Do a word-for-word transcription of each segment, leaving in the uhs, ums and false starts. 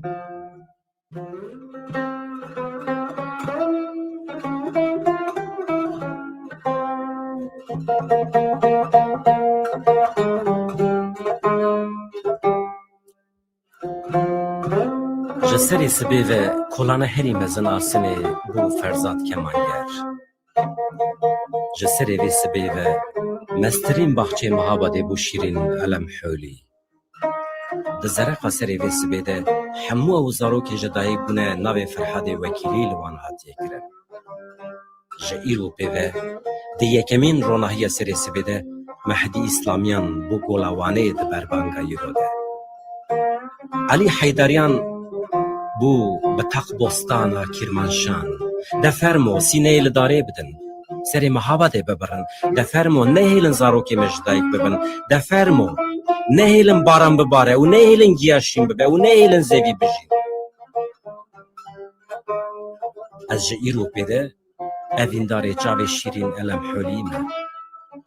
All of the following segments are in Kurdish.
Ji serê sibê ve kolana herî mezin a sinê bû Ferzad Kemanger. Ji serê vê sibê ve mestirîn baxçeyê Mehabadê bû Şîrîn Elem Holî. Di zereqa serê vê sibê de hemû ew zarokên ji dayik bûne navê Ferhadê Wekîlî li wan hatiye kirin. Ji îro pê ve di yekemîn ronahiya serê sibê de Mehdî Îslamiyan bû Gola Wanê di berbanga îro de. Elî Heydariyan bû bi teq bostana Kîrmanşan. De fermo, sîneyê li darê bidin. Serê Mehabadê bibirin. De fermo, nehêlin zarokê me ji dayik bibin. De fermo, nehêlin baran bibare û nehêlin giya şîn bibe û nehêlin zevî bijîn. Ez ji îro pê de evîndarê çavê Şîrîn Elem Holî me.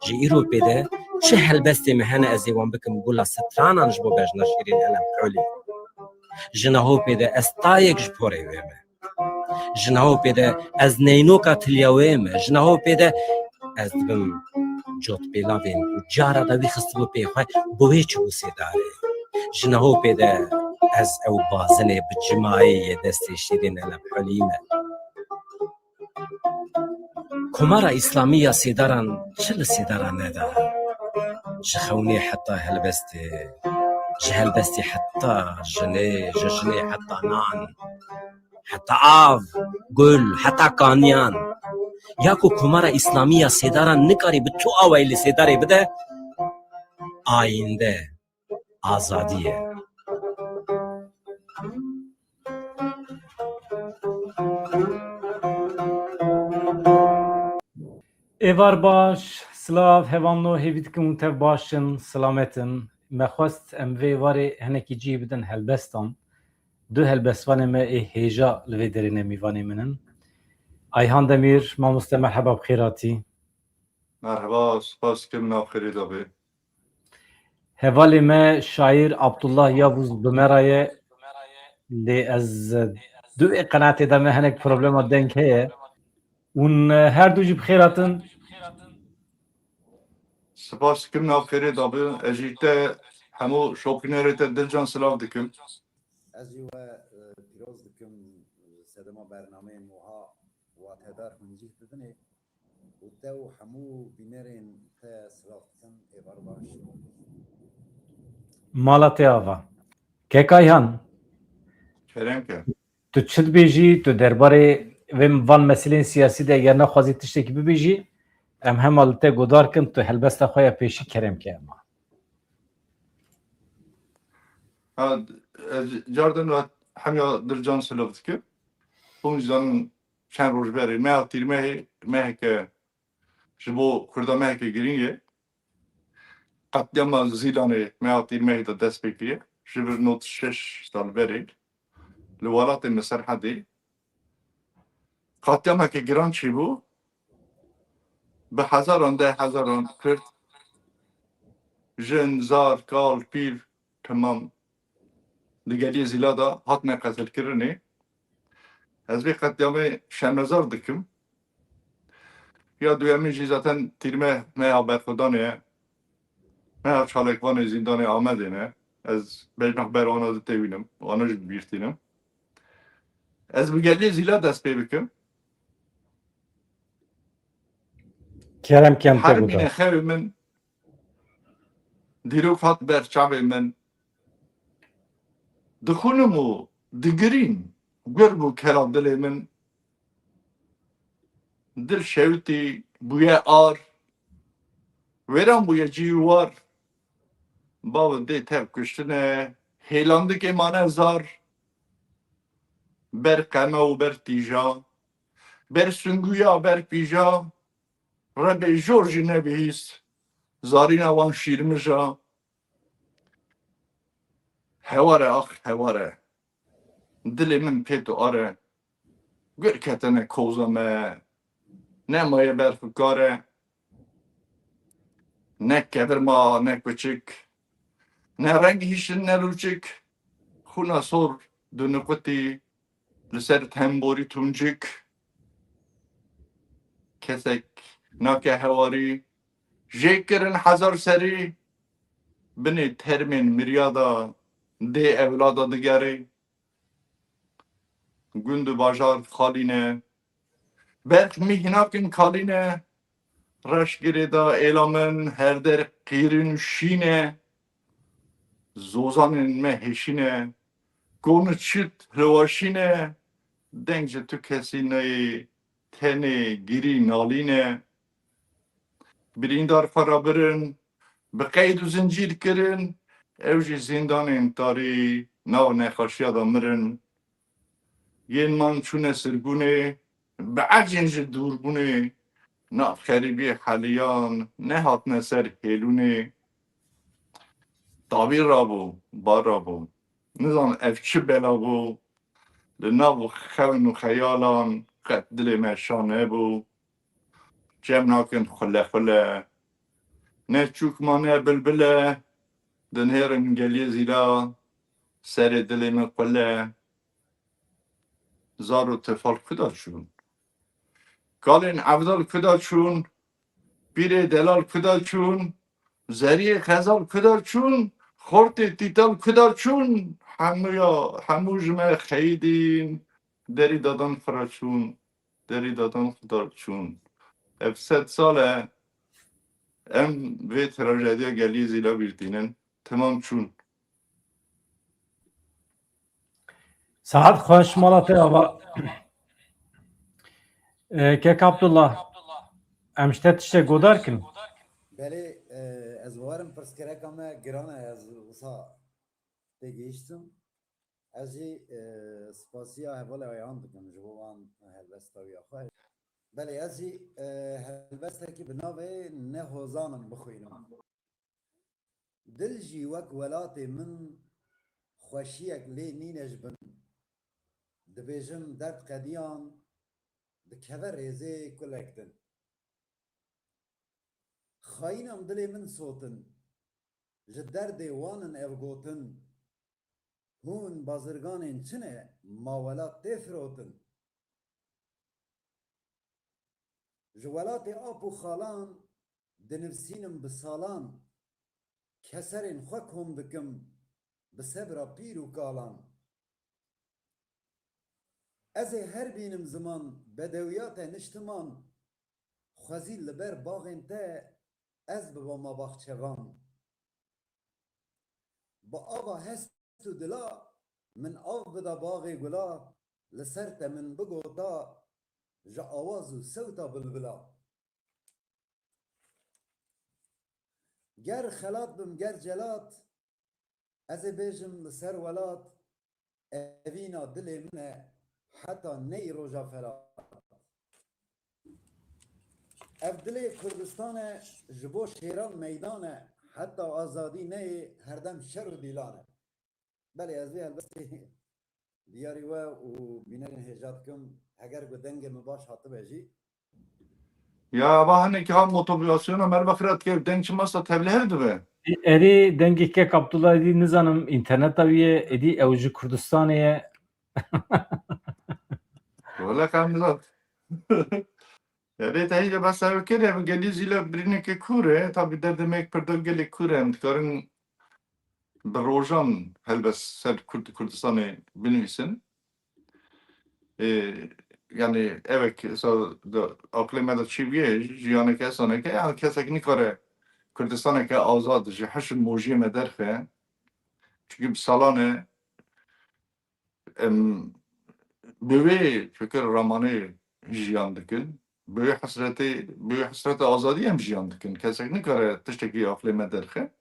Ji îro pê de çi helbestê me hene ez ê wan bikim gula stranan ji bo bejna Şîrîn Elem Holî. Ji niho pê de ez tayek ji porê wê me. Ji niho pê de ez neynoka tiliya wê me. Ji niho pê de ez dibim cotpêlavên ku cara de wî xistibû pê xwe, bi wê çûbû sêdarê. Ji niho pê de ez ew bazinê bi cimayê yê destê Şîrîn Elem Holî me. Komara Îslamî ya Sêdaran çi li Sêdaran neda? Ji xewnê heta helbestê, ji helbestê heta jinê, ji jinê heta nan, heta av, gul, heta kaniyan. Ya ku Komara Îslamî ya Sêdaran nikarî bi tu awayî li Sêdarê bide, ayînde, azadî ye. Êvar baş, silav, hevalno, hêvî dikim hûn tev baş in, silamet in. Me xwest em vê êvarê hinekî cihê bidin helbestan. Du helbestvanê me ê hêja li vê derê ne mîvanê min in. Ayhan Demîr, mamoste, merheba, bi xêr hatî. Merheba, spas dikim, nav xêrê de bê. Hevalê me şaîr Abdullah Yavuz bi me re ye. Lê ez du ê qenatê de me hinek problema deng heye. Hûn her du jî bi xêr hatin. Spas dikim, nav xêrê de bê. Ez jî te hemû şopînerê te dilcan silav dikim. Ez jî we, e, pîroz dikim, sedema bernameyên wiha watedar hûn cih bidinê. Û te û hemû bînerên te silav dikim, êvar baş. Mala te ava. Kek Ayhan. Kerem ke. Tu çi dibêjî, tu derbarê vê van meselên siyasî de eger nexwazî tiştekî bibêjî, em hema li te godar kin, tu helbesta xwe ya pêşî kerem ke ema. Ha, ez car din re hemiya dilcan silav dikim. Hûn zanin çend roj berê, meha Tîrmehê, meheke ji bo Kurda meheke girîng e. Qetlîama Zîlanê meha Tîrmehê de dest pê kiriye. Ji vir nod şeş sal berê li welatê me Serhedê qetlîameke giran çêbû. Bi hezaran, deh hezaran Kurd, jin, zar, kal, pîr, temam di geliyê Zîla de hatine qetilkirinê. Ez vê qetlîamê şermezar dikim. Ya duyemîn jî zaten Tîrmeh meha berxwedanê ye. Meha çalakvanê zîndanê Amedê ne. Ez bejna xwe ber wana dî têwînim, wana jî dibîrtînim. Ez bi geliyê Zîla dest pê bikim. Kerem kem te Her guda. Mîne xewê min dîrok hat ber çavê min. Dixwînim û digirîm, gur bû kela dilê min. Dil şewitî bûye ar, wêran bûye cî û war. Bavê dê tev kuştine, hêlandikê mane zar. Ber qeme û ber tîja, ber singûya, ber pîja, rebê jor jî nebihîst, zarîna wan şîrmija. Hewar e, ax, hewar e. Dilê min pê tu are. Gur ketine koza me. Ne maye berfikar e. Ne kevir ma, ne kuçik. Ne reng hişin, ne lûçik. Xûna sor du niqutî li ser temborî tuncik, kesek nake hewarî, jê kirin hezar serî, binê termên miryada dê ewlada digerê. Gund û bajar xalî ne, berf mîh nakin kalî ne, reş girêda êla min her der qîrin şîne, zozanên me hêşîne, kon û çit hilweşîne, deng ji tu kesî neyê, tenê girî nalîne. Birîndar xwe re birin, bi qeyd û zincîr kirin, ew jî zîndanên tarî nav nexweşiya de mirin. Yên man çûne sirgûnê, bi ecên ji dûrbûnê, nav xerîbiyê heliyan, nehatine ser hêlûnê. Tavî rabû, bar rabû. Nizan ev çi bela bû. Li nav xewn û xeyalan qet dilê me şa nebû. Cem nakin xule xule. Ne çûk ma ne bilbile. Dinhêrin geliyê zîla. Serê dilê min qule. Zar û tefal ku da çûn? Kalên evdal ku da çûn? Pîrê delal ku da çûn? Zeriyê xezal ku da çûn? Xortê tîtal ku da çûn? Hemûya, hemû ji me xeyidîn, derî dadan xwe ra çûn. Derî dadan xwe da çûn. Ev sed sal e em vê trajediya geliyê zîla bîr tînin. Temam çûn. Saet xweş mala te ava. E, Kek Abdullah, em ji te tiştek godar kin. Belê, e, ez bawerim pirsgirêka me giran e, ez wisa têgihiştim. Ez jî, e, spasiya hevalê Ayhan dikim ji bo van helbesta wî ya xwe. Belê, ez jî, e, helbestekî bi navê Ne Hozan im bixwînim. Dil jî wek welatê min xweşiyek lê nîne ji bin. Dibêjim derd qediyan, dikeve rêzê kulek din. Xayînan dilê min sotin, ji derdê wan in ev gotin. Hûn bazirganên çi ne, ma welat tê firotin? Ji welatê ap û xalan dinivsînim bi salan, keserên xwe kom dikim bi sebra pîr û kalan. Ez ê her bînim ziman, bedewiya te niştiman, xwezî li ber baxên te ez bibama baxçevan. Bi ava hest û dila min av bida baxê gula, li ser te min bigota ji awaz û sewta bilbila. Ger xelat bim, ger celat, ez ê bêjim li ser welat, evîna dilê min e heta neyî roja felat. Ev dilê Kurdistan e, ji bo şêran meydan e, heta azadî neyê herdem şer û dîlan e. Belê, ez vê helbestê diyarî we û bînerên hêja dikim, heger ku dengê min baş hatibe jî. Ya, ava hinekî ha motivasyona me re vexira dike, deng çi masa tevlihev dibe. Erê, dengê Kek Abdullah êdî nizanim înterneta wî ye, êdî ew ji Kurdistanê ye. Wele qemizat. Ya, bê te hîle behsa ew kir, ev gelî zîla birîneke kûr e. Tabî derdê me yek pirda gelê kûr e. Em dikarin bi rojan helbest ser Kurd û Kurdistanê binivîsin. Ê, yanî evek sa di aqilê me de çî bûye, jiyaneke esaneke, yanî kesek nikare Kurdistaneke azad ji hişr û mojiyê me derxe. Çunkî bi salan e em bi wê fikir ramanê jiyan dikin. Bi wê hesretê, bi wê hesreta azadî em jiyan dikin. Kesek nikare tiştekî aqilê me derxe.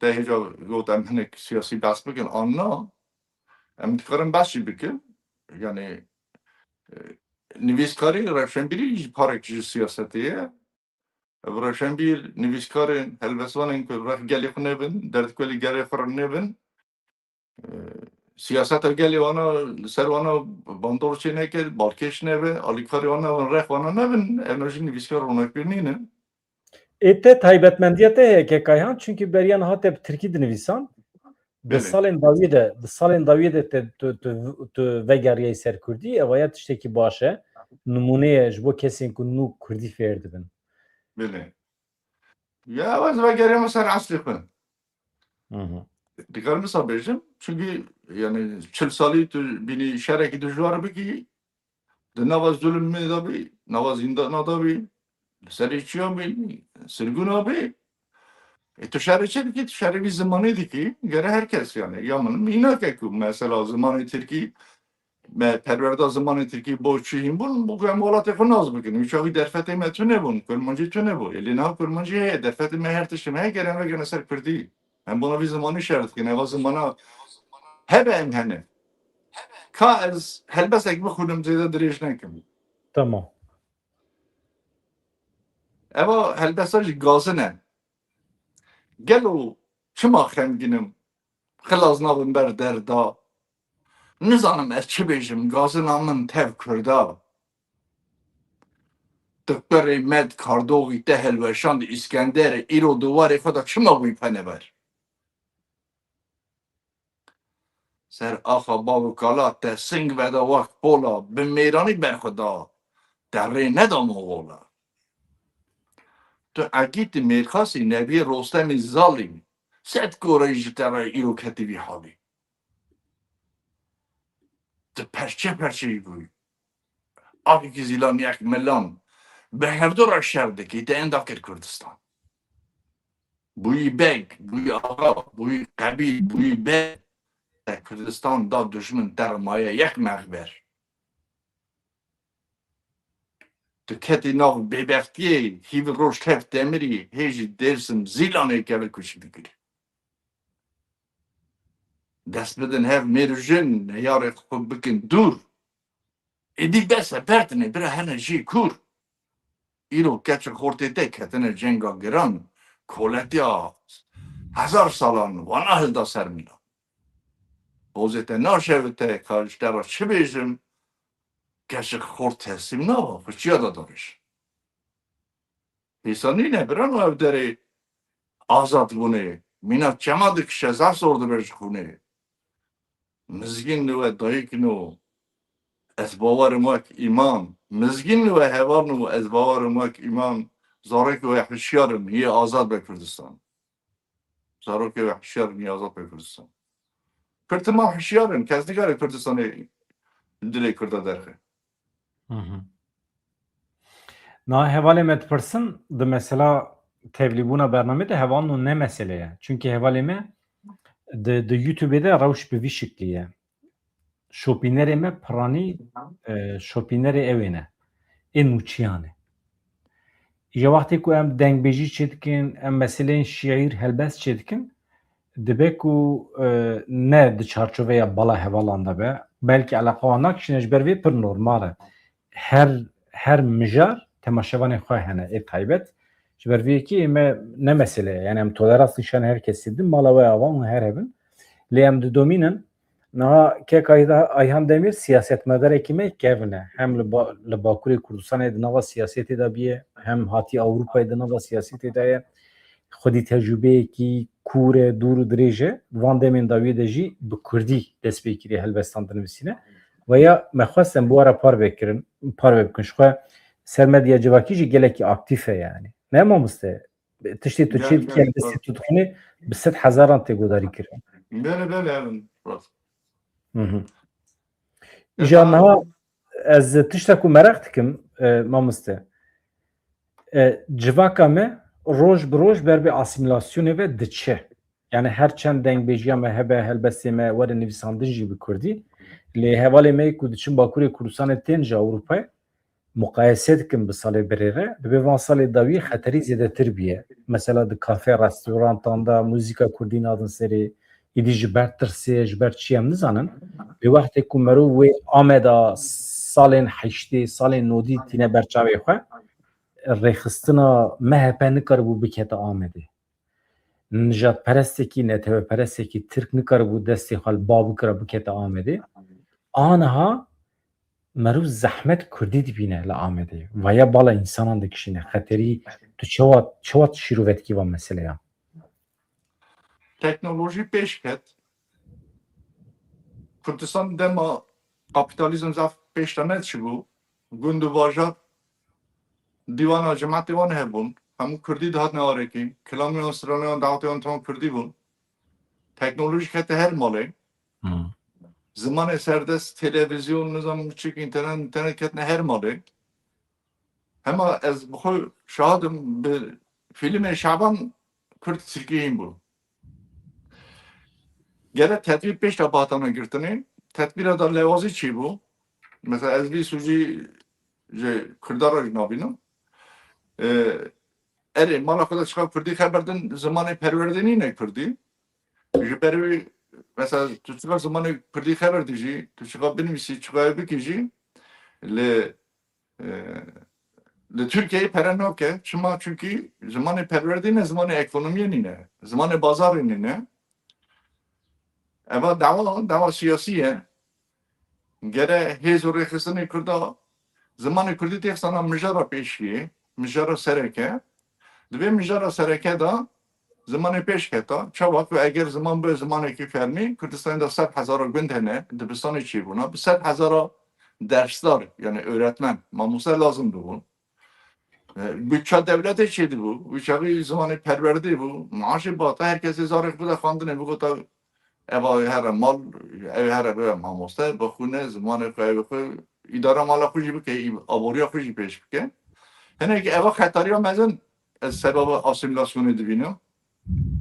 Te hêja got em hinek siyasî behs bikin an na? Em dikarin behs jî bikin. Yanî, e, nivîskarî, rewşenbîrî jî parek ji siyasetê ye. Ev rewşenbîr, nivîskarên, helbestvanên ku reh gelê xwe nebin, derdkulê gelê xwe re nebin, e, siyaseta gelê wana, li ser wana bandor çêneke, balkêş nebe, alîkarê wana bin, reh wana nebin, ev jî nivîskar ronakbîr nînin. Ê te taybetmendiya te heye Kek Ayhan, çunkî beriya niha te bi tirkî dinivîsan. Di salên dawiyê de, di salên dawiyê de te, tu, tu, tu vegeriyayî ser kurdî, ev ya tiştekî baş e. Nimûneye ji bo kesên ku nû kurdî fêr dibin. Belê. Ya, ez vegeriyame ser eslê xwe. Hı hı. Dikarim wisa bêjim, çünkü yani çil salî tu bînî şerekî dijwar bikî, di nava zulmê de bî, nava zîndana de bî, li serê çiya bî, sirgûna bî. E, tu şerê çi dikî? Tu şerê vî zimanê dikî, gere her kes yani. Ya min mînake ku mesela zimanê tirkî, me perwerda zimanê tirkî bo çi hîn bûn, bo ku em welatê xwe nas bikin. Wî çaxî derfetê me tune bûn, kurmancî tune bû. Ê, lê niha kurmancî heye, derfetê me her tiştê me heye, gere em vegere ser kurdî. Em bona vî zimanî şer dikin, eva zimana hebe em hene. Ka ez helbestek bixwînim, zêde dirêj nekim. Tamam. Eva helbesta jî gazin e. Gelo çima xemgîn im? Xilas nabim ber derda. Nizanim ez çi bêjim, gazina min tev kurda. Tu kurê me di kardoxî te hilweşand Îskenderê, îro di warê xwe de çima bûyî peneber? Ser axa bav û kala te sing veda wek pola, bi mêranî berxwe da, te rê neda moxola. Tu Egîtî Mêrxasî, Nebiyê Rostemî Zalî, sed koreyî ji te re îro ketî vî halî. Tu perçe perçeyî bûyî. Avîkî Zîlan yek milan. Bi hevdu re şer dikî, te ênda kir Kurdistan. Bûyî beg, bûyî axa, bûyî qebîl, bûyî beg. Te Kurdistan da dujmin, te re maye yek mexber. Tu ketî nav bêbextiyê, hîvî roj tev te mirî, hê jî Dêrsim, Zîlanê kevir kuşî dikirî. Dest bidin hev mêr û jin, neyarê xwe bikin dûr. Êdî bes e, berdinê bira hene jî kûr. Îro keç û xortê te ketine cenga giran, koletiya hezar salan, wana hilda ser milan. Pozê te naşevite, ka ji te re çi bêjim, keç û xort teslîm naba, xwe çiya da dabêjin. Hêsa nîne, birano ev derê azad bûnê. Mîna çema dikişe, zaf zor dibe ji xûnê. Mizgîn li we dayik no, ez bawerim wek îman. Mizgîn li we heval no, ez bawerim wek îman. Zarokê we hişyar in, yê azad be Kurdistan. Zarokê we hişyar in, yê azad be Kurdistan. Kurd timam hişyar in, kes nikare Kurdistanê dilê Kurda derxe. Hı hı. Na hevalê me dipirsin, di mesela tevlîbûna bernamê de hevalno ne mesele ye. Çünkü hevalê me di, di YouTubeê de rewş bi vî şiklî ye. Şopînerê me piranî, e, şopînerê ew ê ne. Ê nûçiyan e. Îja wextê ku em dengbêjî çêdikin, em meseleyên şîîr, helbest çêdikin, dibe ku, e, ne di çarçoveya bala hevalan de be, belkî eleqa wan nakişîne, ji ber vê pir normal e. Her, her mijar temaşevanê xwe hene, ê taybet. Ji ber vê yekê ê me ne mesele ye. Yani em tolerans nîşan her kesî din, mala we ava hûn her hebin. Lê em didomînin, niha kek Ayda-, Ayhan Demîr siyasetmedarekî me kevin e. Hem li ba-, li Bakurê Kurdistanê di nava siyasetê de bîye, hem hatî Ewropayê di nava siyasetê de ye. Xwedî tecrûbeyekî kûr e, dûr û dirêj e. Van demên dawiyê de jî bi kurdî dest pê kiriye helbestan dinivîsîne. Veya me xwest em bi we re parve kirin, parve bikin. Ji xwe ser medya civakî jî gelekî aktîf e yani. Ne mamoste? Tiştê tu çê dikî, destê tu dixwînê, bi sed hezaran tê guhdarî kirin. Belê, belê, evet. Rast. Hı hı. Îja niha ez tiştek ku meraq dikim, e, mamoste. E, civaka me roj bi roj ber bi asîmîlasyonê ve diçe. Yani her çend dengbêjiya me hebe, helbestê me were nivîsandin jî bi kurdî. Lê hevalê me ku diçin Bakurê Kurdistanê tên ji Ewropayê, muqayese dikin bi salê birê re, dibê van salê dawiyê xeterî zêdetir bûye. Mesela di kafe, restorantan de muzîka kurdî nadin serê, êdî ji ber tirsê, ji ber çi em nizanin. Lê wextê ku merov wê Ameda salên heştê, salên nodî tîne ber çavê xwe, rêxistina M H P nikaribû bikete Amedê. Nijadperestekî, netewperestêkî tirk nikaribû destê xwe li ba bikira bikete Amedê. Aniha merû zehmet kurdî dibîne li Amedê. Vaya bala însanan dikişîne. Xeterî tu çawa, çawa tu şîrovetkî va meseleya? Teknolojî pêş ket. Kurdistan dema kapîtalîzm zaf pêş de neçibû, gund û bajar dîwana cemaetê wan hebûn. Hemû kurdî dihatin arekî. Kilamê wan, stranê wan, dawetê wan temam kurdî bûn. Teknolojî kete her malê. Hmm. Zimanê serdest, televîzyon, nizam çik, înternet, înternet ketine her malê. Hema ez bi xwe şahid im, bi fîlmê Şaban kurd tirkî hîn bû. Gere tedbîr pêş de bihatana girtinê. Tedbîra da lewazî çêbû. Mesela ez vî sûcî ji kurda re jî nabînim. Ee, erê, mala xwe de çiqa kurdî xeber din, zimanê perwerdê nîne kurdî. Ji ber wî, mesela tu çiqa zimanê kurdî xeber dijî, tu çiqa binivîsî, çiqa bikî jî, li, e, li Tirkiyeyê pere nake. Çima? Çunkî zimanê perwerdê ne, zimanê ekonomiyê nîne, zimanê bazarê nîne. Eva dawa, dawa siyasî ye. Gere hêz û rêxistinê kurda zimanê kurdî têxisana mijara pêşiyê, mijara sereke. Di vê mijara sereke de zimanê pêş keta. Çawa ku eger ziman bibe zimanekî fermî, Kurdistanê de sed hezara gund hene, dibistanê çêbûna, bi sed hezara dersdar, yani öğretmen, mamoste lazim dibûn. E, Bütçe dewletê çêdibû, wî çaxî zimanê perwerdê bû, maaşê bata, her kesê zarek bide xwendinê, bigota, eva here mal, ev here bibe mamoste, bixwîne, zimanê xwe, ev xwe, îdara mala xwe jî bike, î-, aboriya xwe jî pêş bike. Hinek eva xetariya mezin ez sebeba asîmîlasyonê dibînim.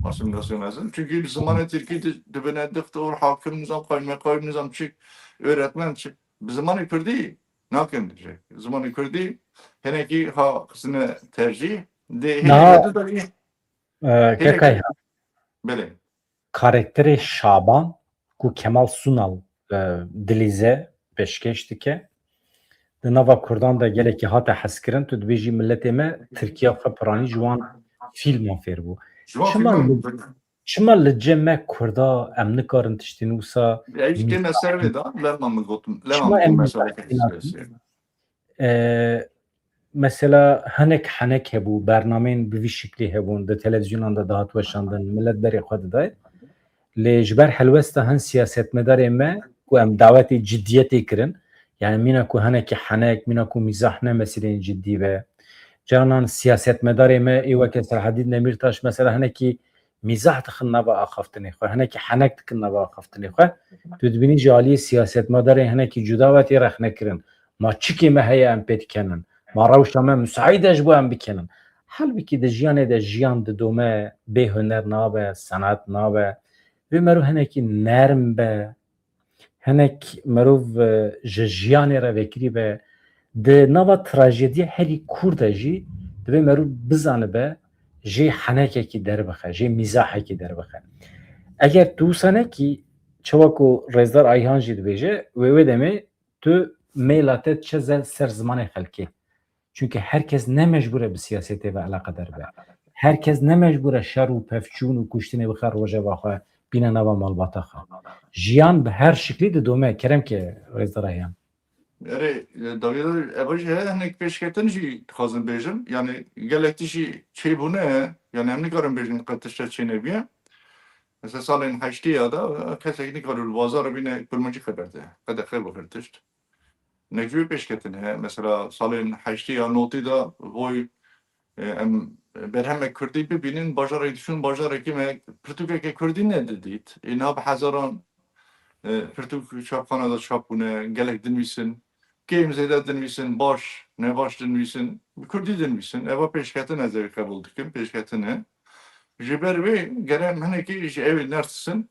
Asîmîlasyon mezin. Çünkü zimanê tirkî di-, dibine doktor, hakim, nizam, kaymeqam, nizam çi, öğretmen çi. Bi zimanê kurdî nakin diyecek. Zimanê kurdî hinekî ha xistine tercîh. Dê Niha, hinekî de e, hêleke Kekay, belê. Karakterê Şaban ku Kemal Sunal, e, dilîze pêşkêş dike. Di nava Kurdan de gelekî hate hezkirin. Tu dibêjî miletê me Tirkiya xwe piranî ji wan fîlman fêr bû. Ji wan Çima fîlman li, çima li cem me Kurda em nikarin tiştên wisa Ev jî têne ser vê de, lema min gotim, lema çima min em gotim, mesela, nikarin? E, mesela hinek henek hebû, bernameyên bi vî şiklî hebûn, di televîzyonan de dihat weşandin, milet berê xwe didayê. Lê ji ber helwesta hin siyasetmedarê me ku em dawetê ciddiyetê kirin, yani mîna ku hinekî henek, mîna ku mîzah ne meseleyên ciddî be. Canan siyasetmedarê me ê weke Selahaddîn Demîrtaş mesela hinekî mîzah dixin nava axaftinê xwe, hinekî henek dikin nava axaftinê xwe. Tu dibînî ji aliyê siyasetmedarên hinekî cuda ve tê rexnekirin. Ma çikê me heye em pê dikenin? Ma rewşa me misaîd e ji bo em bikenin? Halbikî di jiyanê de jiyan didome, bê huner nabe, senat nabe. Vê mero hinekî nerm be, hinek merov, e, ji jiyanê re vekirî be, di nava trajediya herî kûr de jî divê merov bizanibe, jê henekekî derbixe, jê mîzahekî derbixe. Eger tu wisa nekî, çawa ku Rêzdar Ayhan jî dibêje, wê wê demê tu mêla te diçe ze-, ser zimanê xelkê. Çunke her kes ne mecbûr e bi siyasetê ve eleqedar be. Her kes ne mecbûr e şer û pevçûn û kuştinê bixe rojeva xwe, bîne nava malbata xwe. Jiyan bi her şiklî didome. Kerem ke Rêzdar Ayhan. Erê, e, dawiyê de eva jî heye, hinek pêşketin jî dixwazim bêjim. Yani gelek tiştî çêbûne, yani em nikarin bêjin qet tiştek çênebiye. Mesela salên heştî ya de, e, kesek nikare li bazar bîne kulmancî xeber de. Qedexe bixir tişt. Hinek ji wê pêşketin heye. Mesela salên heştî ya notî de voy, e, em berhemek kurdî bibînin, bajarek diçûn, bajarekî me pirtûkeke kurdî nedidît. Ê niha bi hezaran, e, pirtûk çapxana de çap bûne, gelek dinivîsin, kêm zêde dinivîsin, baş, nebaş dinivîsin, bi kurdî dinivîsin. Eva pêşketin ez ê qebûl dikim, pêşketin e. Ji ber wê gere em hinekî ji ew ê nertisin.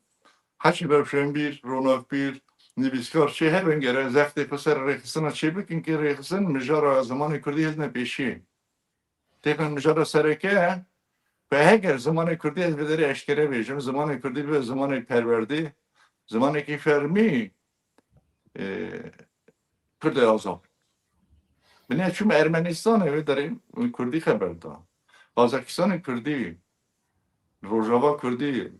Heçî Rewşenbîr, Ronakbîr, nivîskar çê hebin, gere zextê xwe ser rêxistina çê bikin, ki rêxistin mijara zimanê kurdî hêzne pêşiyê. Têxin mijara sereke, ku heger zimanê kurdî, ez vê derê eşkere bêjim, zimanê kurdî bibe zimanê perwerdê, zimanekî fermî, e, Kurdê azad. Binê çûm Ermenistanê, wê derê kurdî xeber da. Qazaxistanê kurdî, Rojava kurdî,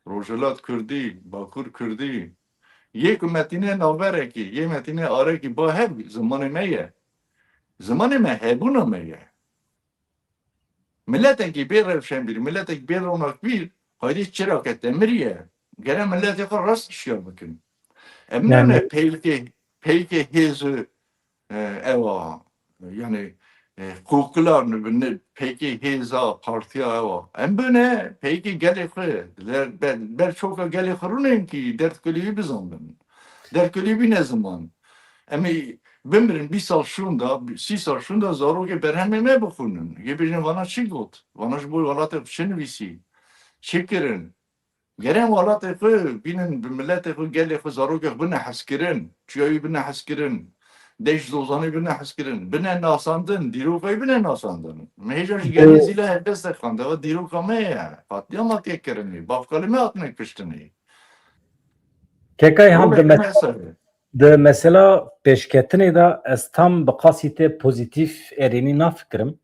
Rojhilat kurdî, Bakur kurdî. Yê ku metînê navberekî, yê metînê arekî ba hev zimanê me ye. Zimanê me hebûna me ye. Miletekî bê rewşenbîr, miletekî bê ronakbîr, haydî çirake te miriye. Gere miletê xwe rast hişyar bikin. Em Yani- ne peyke, peyke hêz, e, ewa, yani, e, kokila ne, ne, peyke hêza partiya ewa. Em bine peyke gelê xwe, ler, ber, ber çoka gelê xwe rûnên ki derdkulî wî bizanbin. Derdkulî wî ne ziman. Em ê bimirin bîst sal şûnda, sî sal şûnda zarokê berhemê me bixwînin. Yê bêjin vana çi got? Vana ji bo welatê xwe çi nivîsî? Çi kirin? Gerek welatê xwe bînin, bi miletê xwe, gelê xwe, zarokê xwe bine hezkirin, çiya wî bine hezkirin, deş zozanê bine hezkirin, bine nasandin, dîroka wî bine nasandin. Me hêja ji gelê zîla helbest xwend, ev dîroka me ye. Qatliama tê kirinê, bavkalê me hatine kuştinê. Kekay han Rolê di me- mes-, di mesela pêşketinê de ez tam bi qasî tê pozîtîf erênî nafikirim.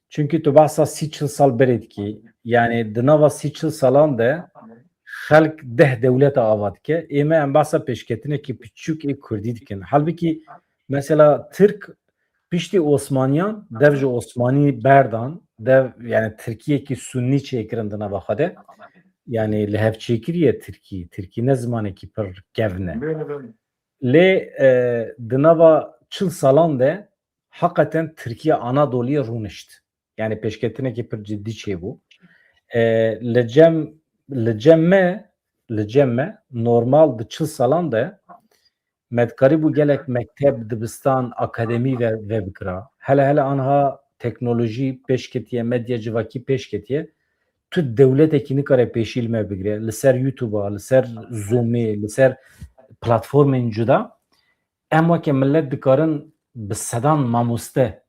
Çunkî tu behsa sî çil sal berê dikî. Yani di nava sî çil salan de xelk deh dewleta ava dike. Ê me em behsa pêşketinekî piçûk ê Kurdî dikin. Halbikî mesela Tirk piştî Osmaniyan dev ji Osmanî berdan, dev yani Tirkiyekî Sunnî çêkirin di nava xwe de. Yani li hev çêkiriye Tirkî. Tirkî ne zimanekî pir kevn e. Lê, e, di nava çil salan de heqeten Tirkiye Anadoliyê rûnişt. Yani pêşketinekî pir cidî çêbû. E, li cem, li cem me, li cem me normal di çil salan de me dikarîbû gelek mekteb, dibistan, akademî ve, vebikira. Hele hele anha teknolojî pêşketiye, medya civakî pêşketiye. Tu dewletekî nikare pêşî li me bigire. Li ser YouTube-a, li ser Zoomê, li ser platformên cuda. Em weke millet dikarin bi sedan mamoste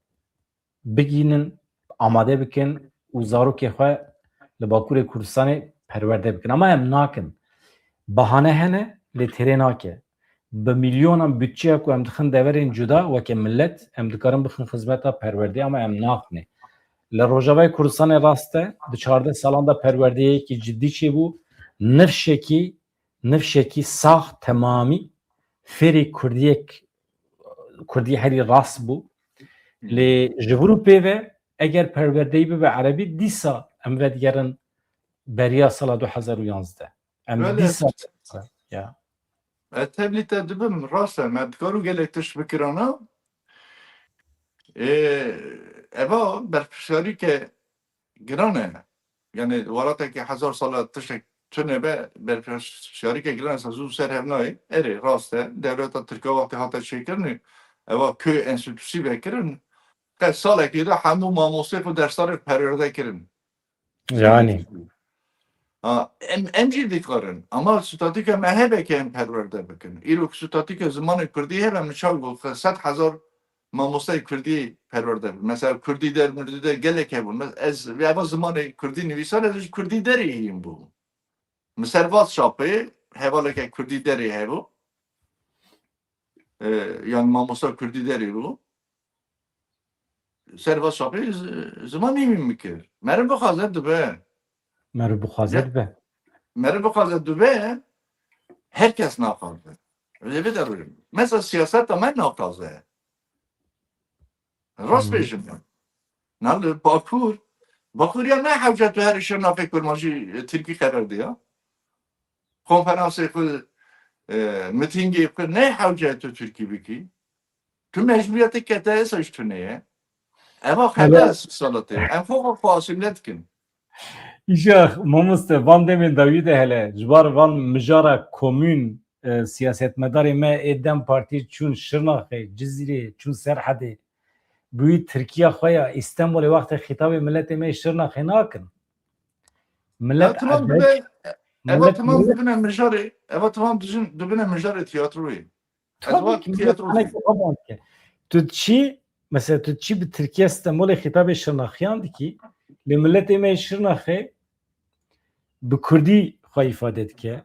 bigînin, amade bikin û zarokê xwe li Bakurê Kurdistanê perwerde bikin. Ama em nakin. Bahane hene, lê têrê nake. Bi milyonan budçeya ku em dixin deverên cuda weke millet, em dikarin bixin xizmeta perwerdê, ama em naxinê. Li Rojavayê Kurdistanê rast e, di çardeh salan de perwerdeyekî cidî çêbû. Nifşekî, nifşekî sax temamî fêrî kurdiyek, kurdî herî rast bû. Lê ji vir û pê ve eger perwerdeyî bibe erebî, dîsa em vedigerin beriya sala du hezar û yanzdeh. Em Belê. dîsa ya. Ez tevlî te dibim, rast e, me dikaru gelek tişt bikirana. Ê, eva berpirsiyarî ke giran e. Yani welatekî hezar sala tiştek tune be, berpirsiyarî ke giran e, zû ser hev nayê. Erê, rast e. Dewleta Tirka wextê hate çêkirinê, eva kö enstitûsî vekirin. Qe salekê de hemû mamostê xwe dersdarê perwerde kirin. Yani. Ha, em, em jî dikarin. Ama statûka me hebe ke em perwerde bikin. Îro statûka zimanê kurdî hebe, min çawa got, sed hezar mamostayê kurdî perwerde bikin. Mesela kurdî der, mirdî der gelek hebûn. Mes-, ez, eva zimanê kurdî nivîsan, ez ji kurdî derê hîn bûm. Min ser va çapê, hevaleke kurdî derê hebû. E, yani mamosta kurdî derê bû. Ser va çapê z-, ziman nîvîn bikir. Meriv bixwaze dibe. Meriv bixwaze Ya- dibe. Meriv bixwaze dibe, her kes naxwaze. Öyle bir de buyurun. Mesela siyaseta me naxwaze. Rast Hmm. bêjim ben. Na li Bakur, Bakur ya ne hewce tu her Şirnexê kurmancî, e, Tirkî qerer diya. Konferansê xwe, e, mitingê xwe ne hewce tu Tirkî bikî. Tu mecburiyetê kete esa ji tune ye. Eva Eva- xeta salatê. Em xwe xwe asîmle dikin. Îşax, mamoste, van demên dawî de hele, ji bar van mijara komûn, e, siyasetmedarê me ê DEM Partî çûn Şirnaxê, Cizîrê, çûn Serhedê. Bi wî Tirkiya xwe ya Îstenbolê wextê xîtabê miletê me yê Şirnaxê nakin. Milet Ya, tamam, ecayip, dibe, eva milet, tamam milet dibine mijarê, eva tamam dijin, dibine mijarê tiyatroyê. Tabii Acaba ki, millet tiyatro sana ki aban ki. Tu çi, mesela tu çi bi Tirkiye Stenbolê xîtabê Şirnaxiyan dikî, lê miletê me yê Şirnaxê bi Kurdî xwe îfade dike.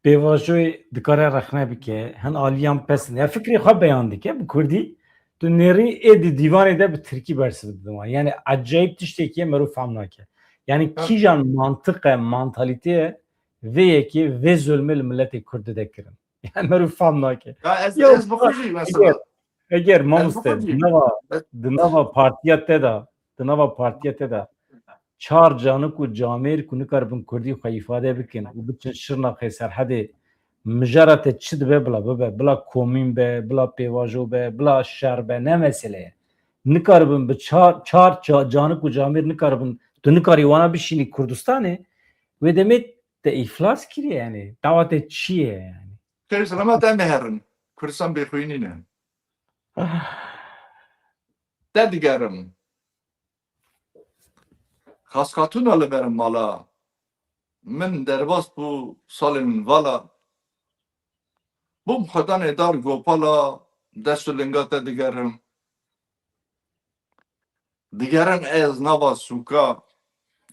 Pêvajoyê dikare rexne bike, hin aliyan pes in. Ya fikrê xwe beyan dike bi Kurdî. Tu nêrî ê di dîvanê de bi Tirkî bersiv didin wan. Yani acayip tiştekî ye, merû fehm nake. Yani Ha. kîjan mantiq e, mantalîte ye, vê yekê, vê zulmê li miletê Kurd dide kirin. Yani merû fehm nake. Ya ez, Ya, ez bi xwe jî mesela. Eger, eger Ez mamoste, bi xwe jî. di nava, di nava partiya te de, di nava partiya te de çar canik û camêr ku nikaribin Kurdî xwe îfade bikin û biçin Şirnexê Serhedê Mijara te çi dibe bila bibe, bila komîn be, bila pêvajo be, bila şer be, ne mesele ye. Nikaribin bi çar, çar ça-, canik û camêr nikaribin, tu nikarî wana bişînî Kurdistanê, wê demê te îflas kiriye yani. Dawa te çi ye yani? Xêr, selamet, em ê herin. Kurdistan bêxwînî ne. Te digerim. Xaskatûna li ber mala min derbas bû salên vala. Bûm xwedanê dar gopala, dest û linga te digerim. Digerim ez nava sûka,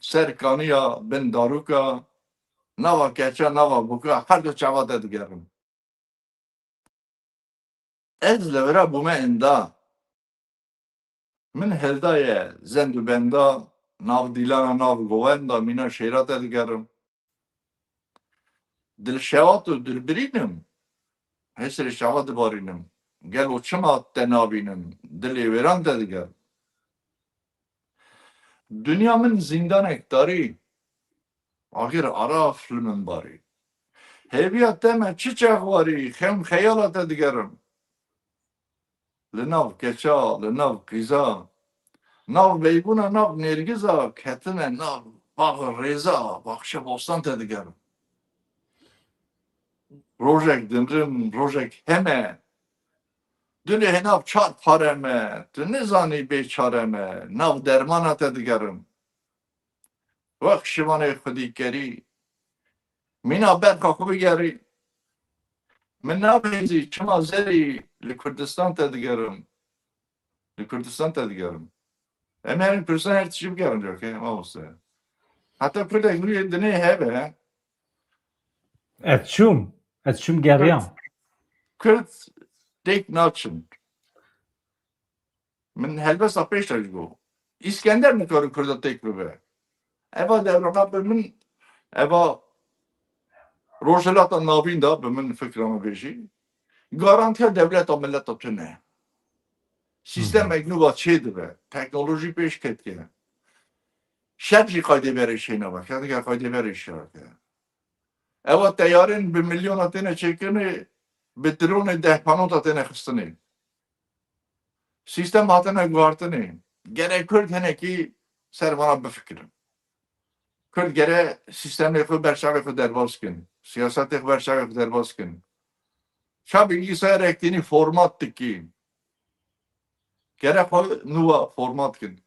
ser kaniya bin darûka, nava keça, nava bûka, her du çava te digerim. Ez li vira bûme inda. Min hildaye zend û benda, nav dîlana, nav govenda, mîna şêra te digerim. Dilşewat û dilbirîn im, hêsirê çava dibarînim. Gelo çima te nabînim, dilê wêran te digerim. Dinya min zîndanek tarî, axir araf li min barî. Hêviya te me çi çax warî, xem xeyala te digerim. Li nav keça, li nav qîza, nav beybûna, nav nêrgiza, ketime nav bax rêza, baxşe bostan te digerim. Rojek dinrim, rojek heme. Dilê hênav çar pare me, tu nizanî bê çare me, nav dermana te digerim. Wex şivanê xwedîkerî, mîna berxa xwe bigerî. Min nabêjî çima zerî li Kurdistan te digerim. Li Kurdistan te digerim. Em herin Kurdistan her tiştî bigerin, okey, mamoste. Heta Kurdek nû yê dinê hebe. Ez çûm. Ez çûm geriyam. Kurd, Kurd têk naçin. Min helbesta pêş de jî got. Îskender nikare Kurda têk bibe. Eva dewrana bi min, eva Rojhilata Navîn de bi min fikra min bêjî. Garantiya dewleta mileta tune. Sistemek nû va çê dibe. Teknolojî pêş ketiye. Şer jî qaydê berê şeyna ve. Ketiye qaydê berê şer ke. Ewa teyarên bi milyona têne çêkirinê, bi dronê deh panota têne xistinê. Sîstem hatine guhartinê. Gerek Kurd hinekî ser vana bifikirin. Kurd gere sîstemê xwe, berçavê xwe derbas kin. Siyasetê xwe, berçavê xwe derbas kin. Ça bilgisayarek tênî format dikî. Gere xwe nû ve format kin.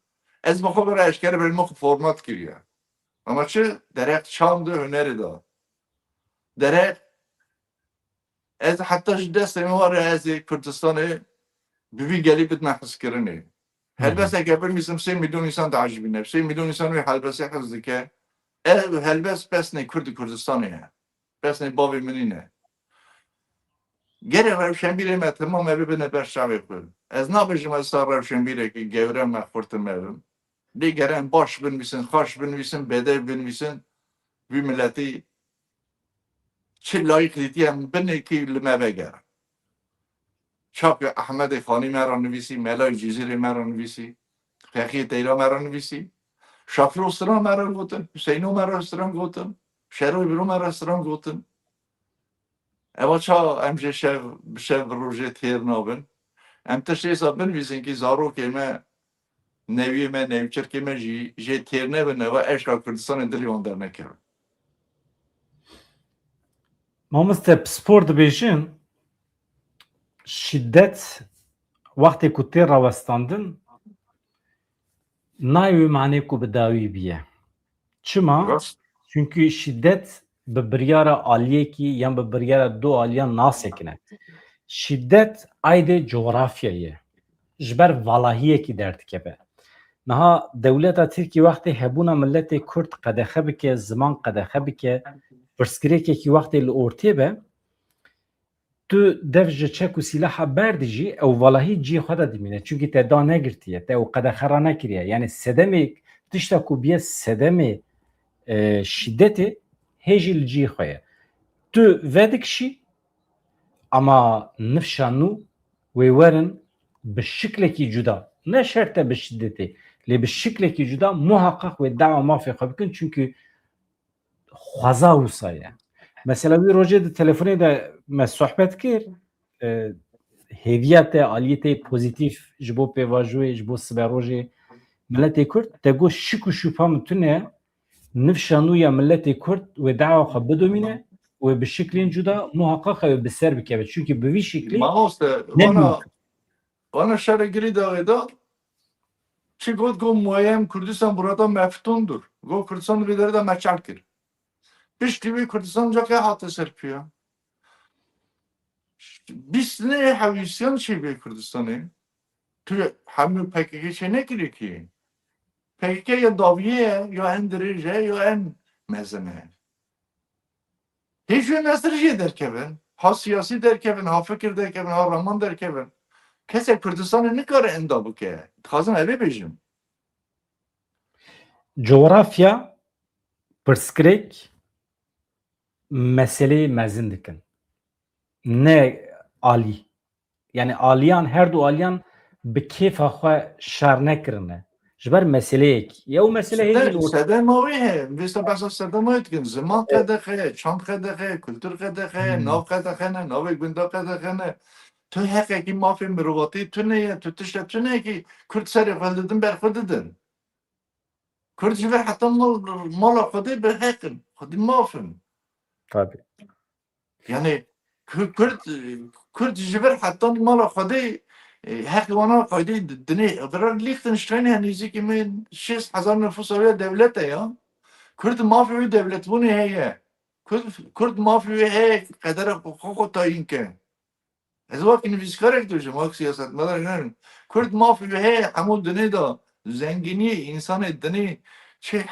Ez bi xwe bira eşkere bêjim xwe format kiriye. Ama çi? Derek çand û hunerê de. Derek ez heta ji destê min were ez ê Kurdistanê bi vî gelî bidime hizkirinê. Helbesteke binivîsim sê milyon însan diecibîne. Sê milyon însan wê helbestê hez dike. Ev helbest pesnê Kurd û Kurdistanê ye. Pesnê bavê min nîne. Gerê rewşenbîrê me temam e, bibine ber çavê xwe. Ez nabêjim ez sa rewşenbîrekî gewre me xurtime bim. Lê gere em baş binivîsin, xweş binivîsin, bedew binivîsin, vî miletî çi layîq dîtiye em binê kî li me vegere. Çapê Ehmedê Xanî me re nivîsî, Melayê Cizîrê me re nivîsî, Fexiyê Teyra me re nivîsî, Şafiro stran me re gotin, Huseyno me re stran gotin, Şeroyê Biro me re stran gotin. Eva ça em jê şev, bi şev bi rojê têr nabin. Em tiştê sa binivîsin kî zarokê me, newiyê me, newçirkê me jî jê têr nebin, eva eşqa Kurdistanê dilê wan dernekevin. Mamoste, pispor dibêjin, şiddet wextê ku tê rawestandin, nayê wê manê ku bi dawî biye. Çima? Rast. Çünkü şiddet bi biryara aliyekî yan bi biryara du aliyan nasekine. Şiddet aydê coğrafya ye. Ji ber valahiyekî derdikeve. Niha dewleta Tirkî wextê hebûna miletê Kurd qedexe bike, ziman qedexe bike, pirsgirêkekî wextê li ortê be, tu dev ji çek û sîlaha berdî jî ew valahî cihê xwe de dimîne. Çunkî te da negirtiye, te ew qedexe ranekiriye. Yani sedemê, tişta ku biye sedemê, e, şîdetê hê jî li cihê xwe ye. Tu vedikişî, ama nifşa nû wê werin bi şiklekî cuda. Ne şert e bi şîdetê, lê bi şiklekî cuda muhaqqaq wê dawa mafê xwe bikin. Çunkî xweza wisa ye. Mesela wî rojê di telefonê de me sohbet kir, e, hêviya te, aliyê te pozîtîf ji bo pêvajoyê, ji bo siberojê miletê Kurd, te got şik û şûbha min tune, nifşa nû ya miletê Kurd wê dawa xwe bidomîne, wê bi şiklên cuda muhaqqaq ew bi ser bikeve. Çunkî bi vî şiklî Mamoste, ne wana, mumkin. Wana şerê girî dawê da, çi got, got muayyen Kurdistan burada meftundur. Got Kurdistan vê derê de meçal kir. Piştî wê Kurdistan cake hate ser piya. Bîst ne hewîsiyan çê bê Kurdistanê. Tu hemû P K K çê nekirî kî. P K K ya dawiyê ye, ya en dirêj e, ya en mezin e. Hêj wê mestir jê derkevin. Ha siyasî derkevin, ha fikir derkevin, ha raman derkevin. Kesek Kurdistanê nikare enda bike. Dixwazim evê bêjim. Coğrafya, pirsgirêk, meseleyê mezin dikin. Ne alî. Yani aliyan, her du aliyan bi kêfa xwe şer nekirine. Ji ber meseleyek. Ew mesele hêjî li orta. Sedema wê heye. Vêsta behsa sedema wê dikin. Ziman qedexe ye, çand qedexe ye, kultur qedexe ye, nav qedexe ne, navê gunda qedexe ne. Tu heqekî mafê mirovatî tune ye, tu tişte tune ki Kurd serê xwe didin ber xwe didin. Kurd ji vir heta mal, mala Xwedê bi heq in, xwedî maf in. Tabii. Yani Ku-, Kurd, Kurd ji vir heta mala Xwedê, e, heqê wana qaydê di-, dinê. Bira Liechtenstein heye nêzîkî min şêst hezar nifûsa wê dewlet e ya. Kurd mafê wê dewletbûnê heye. Kurd, Kurd mafê wê heye qedera xwe, xwe, xwe tayîn ke. Ez wek nivîskarek dibêjim, wek siyasetmedar ne. Kurd mafê wê heye hemû dinê de zengîniyê însanê dinê çi,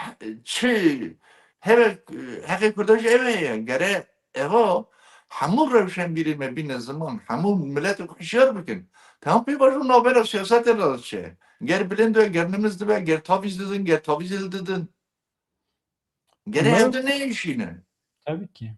çi heve heqê Kurda jî ev heye. Gere eva hemû rewşenbîrê me bîne ziman, hemû miletê xwe hişyar bikin. Tam pê bajo navbera siyasetê re diçe. Ger bilind be, ger nimiz dibe, ger tavîz didin, ger tavîzê li didin. Gere ev de neyşîne. Tabii ki.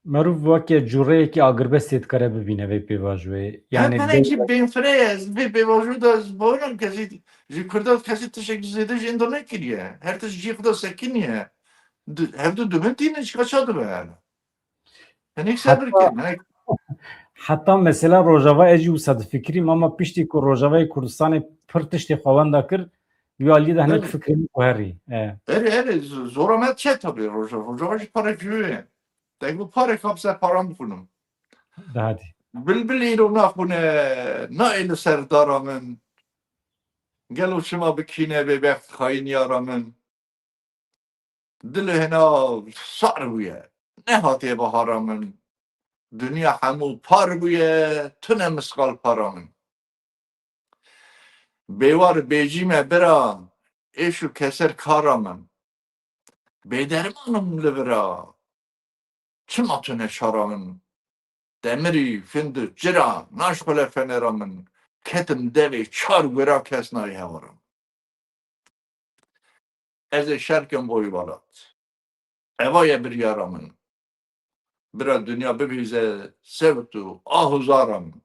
Merov weke cureyekî agirbestê dikare bibîne vê pêvajoyê. Yani ben jî bênfire ye, ez vê pêvajoyê de ez bawerim kesî ji Kurda kesî tiştek zêde jî êndo nekiriye. Her tişt cî xwe de sekiniye. Hevdu dibin tîne çika ça dibe yani. Hinek sebir kir, hinek. Heta mesela Rojava ez jî wisa difikirîm, ama piştî ku Rojavayê Kurdistanê pir tiştê xwe wenda kir, wî aliyê de hinek fikrê min guherî. E. Erê, erê, zora me çe tabi Rojava. Rojava jî parek ji wê. Tek bi parek hapse paran bixwînim. De hadî. Bilbil îro naxwîne, naê li ser dara min. Gelo çima bikîne bêbext xayîn yara min. Dil hêna sar bûye, nehatiye bahara min. Dinya hemû par bûye, tune misqal para min. Bêwar bêcî me bira, êş û keser kara min. Bêderman im li vira, çima tune çara min? Demirî, findi, cira, naşxule fenera min. Ketim devê çar gura kes nayê hewara min. Ez ê şer kim bo wî welat. Eva ye biryara min. Bira dinya bibihîze sewt û ah û zara min.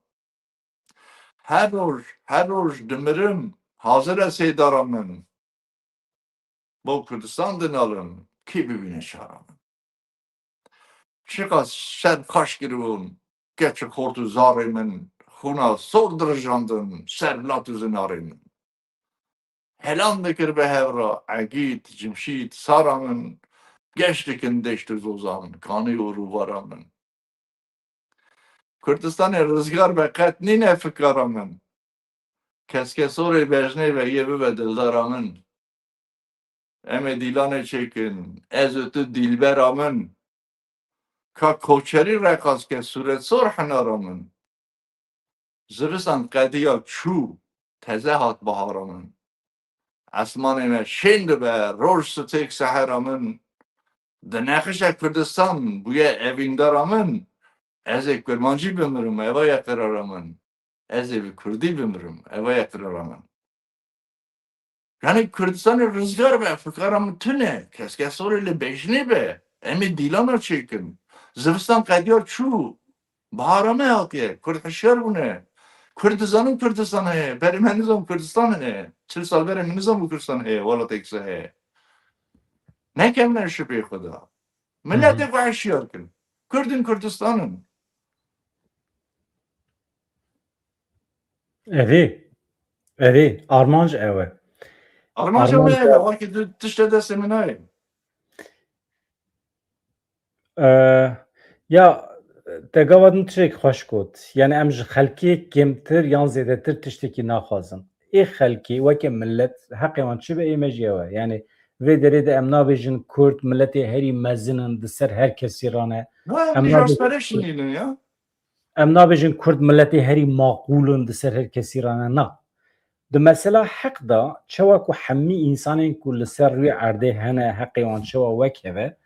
Her roj, her roj dimirim, hazir e sêdara min. Bo Kurdistan dinalim, kî bibîne çara min. Çiqas ser xaş kiribûn, keç û xort û zarê min, xûna sor dirijandin, ser lat û zinarê min. Helan dikir bi hev re, Egîd, Cimşîd, Sara min, geş dikin deşt û zoza min, kanî û rûvara min. Kurdistanê rizgar be qet nîne fikara min. Keskesorê bejnê ve yê bibe dildara min. Em ê dîlanê çêkin, ez û tu dîlbera min. Ka koçerî reqas ke sûretsor hinara min. Zivistan qediya çû, teze hat bahara min. Esmanê me şên dibe, roj stêk sehera min. Di nexişe Kurdistan bûye evîndara min. Ez ê kurmancî bimirim, eva ye qirara min. Ez ê bi kurdî bimirim, eva ye qirara min. Yani Kurdistanê rizgar be, fikara min tune, keskesorê li bejnê be, em ê dîlana çêkin. Zivistan qediya çû, bahara me hatiye, Kurd hişyar bûne. Kurd dizanin Kurdistan heye, berê me nizam Kurdistan heye. Çil sal berê min nizam Kurdistan heye, welatek se heye. Nekevne şibê xwe de. Miletê xwe hişyar kin. Kurd in, Kurdistan in. Evê. Evê. Armanc ew e. Armanca me ye, wekî tu tişte destê min nayê. Ee, ya te gava din tiştek xweş got. Yani em ji xelkê kêmtir yan zêdetir tiştekî naxwazin. Ê xelkê weke millet heqê wan çi be ê me jî ew e. Yani vê derê de em nabêjin Kurd miletê herî mezin in, di ser her kesî re ne. Em nî ji asperê şinînin ya. Em nabêjin Kurd miletê herî maqûl in, di ser her kesî re ne. Na. Di mesela heq de, çawa ku hemî însanên ku li ser rûyê erdê hene, heqê wan çawa wek hev e,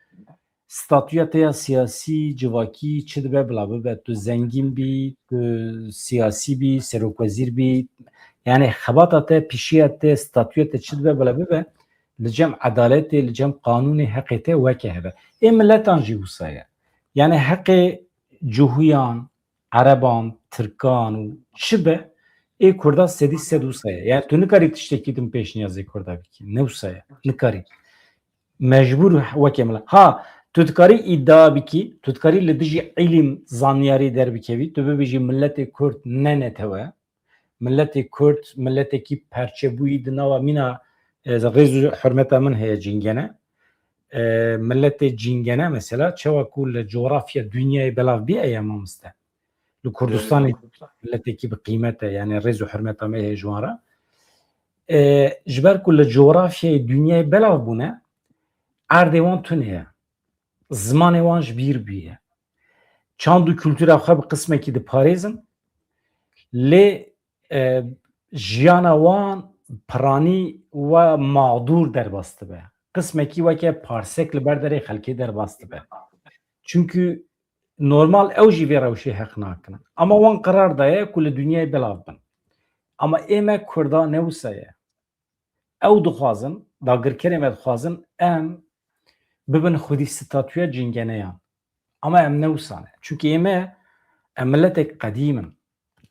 statûya te ya siyasî, civakî çi dibe bila bibe, tu zengîn bî, tu siyasî bî, serokwezîr bî, yani xebata te, pîşiya te, statûya te çi dibe bila bibe, li cem edaletê, li cem qanûnê heqê te weke hev e. Ê miletan jî wisa ye. Yani heqê Cuhuyan, Ereban, Tirkan û çi be, ê Kurda sedî sed wisa ye. Yani tu nikarî tiştekî din pêşniyazê Kurda bikî. Ne wisa ye. Nikarî. Mecbûr weke milet. Ha, tu dikarî îdia bikî, tu dikarî li dijî îlim, zanyarî derbikevî, tu bibêjî miletê Kurd ne netewe. Miletê Kurd, miletekî perçebûyî di nava mîna, e, rêz û hurmeta min heye Cîngene. E, miletê Cîngene mesela çawa ku li coğrafya dinyayê belav bî, eye mamoste. Li Kurdistanê miletekî bi qîmet e, yani rêz û hurmeta me heye ji wan re. E, ji ber ku li coğrafyayê dinyayê belav bûne, erdê wan tune ye. Zimanê wan ji bîr bûye. Çand û kultura xwe bi qismekî diparêzin. Lê, e, jiyana wan piranî we mağdûr derbas dibe. Qismekî weke parsek li ber derê xelkê derbas dibe. Çunkî normal ew jî vê rewşê heq nakin. Ama wan qerar daye ku li dinyayê belav bin. Ama ê me Kurda ne wisa ye. Ew dixwazin, dagirkerê me dixwazin em bibin xwedî statûya Cîngeneyan. Ama em ne wisa ne. Çunkî ê me, em miletek qedîm in.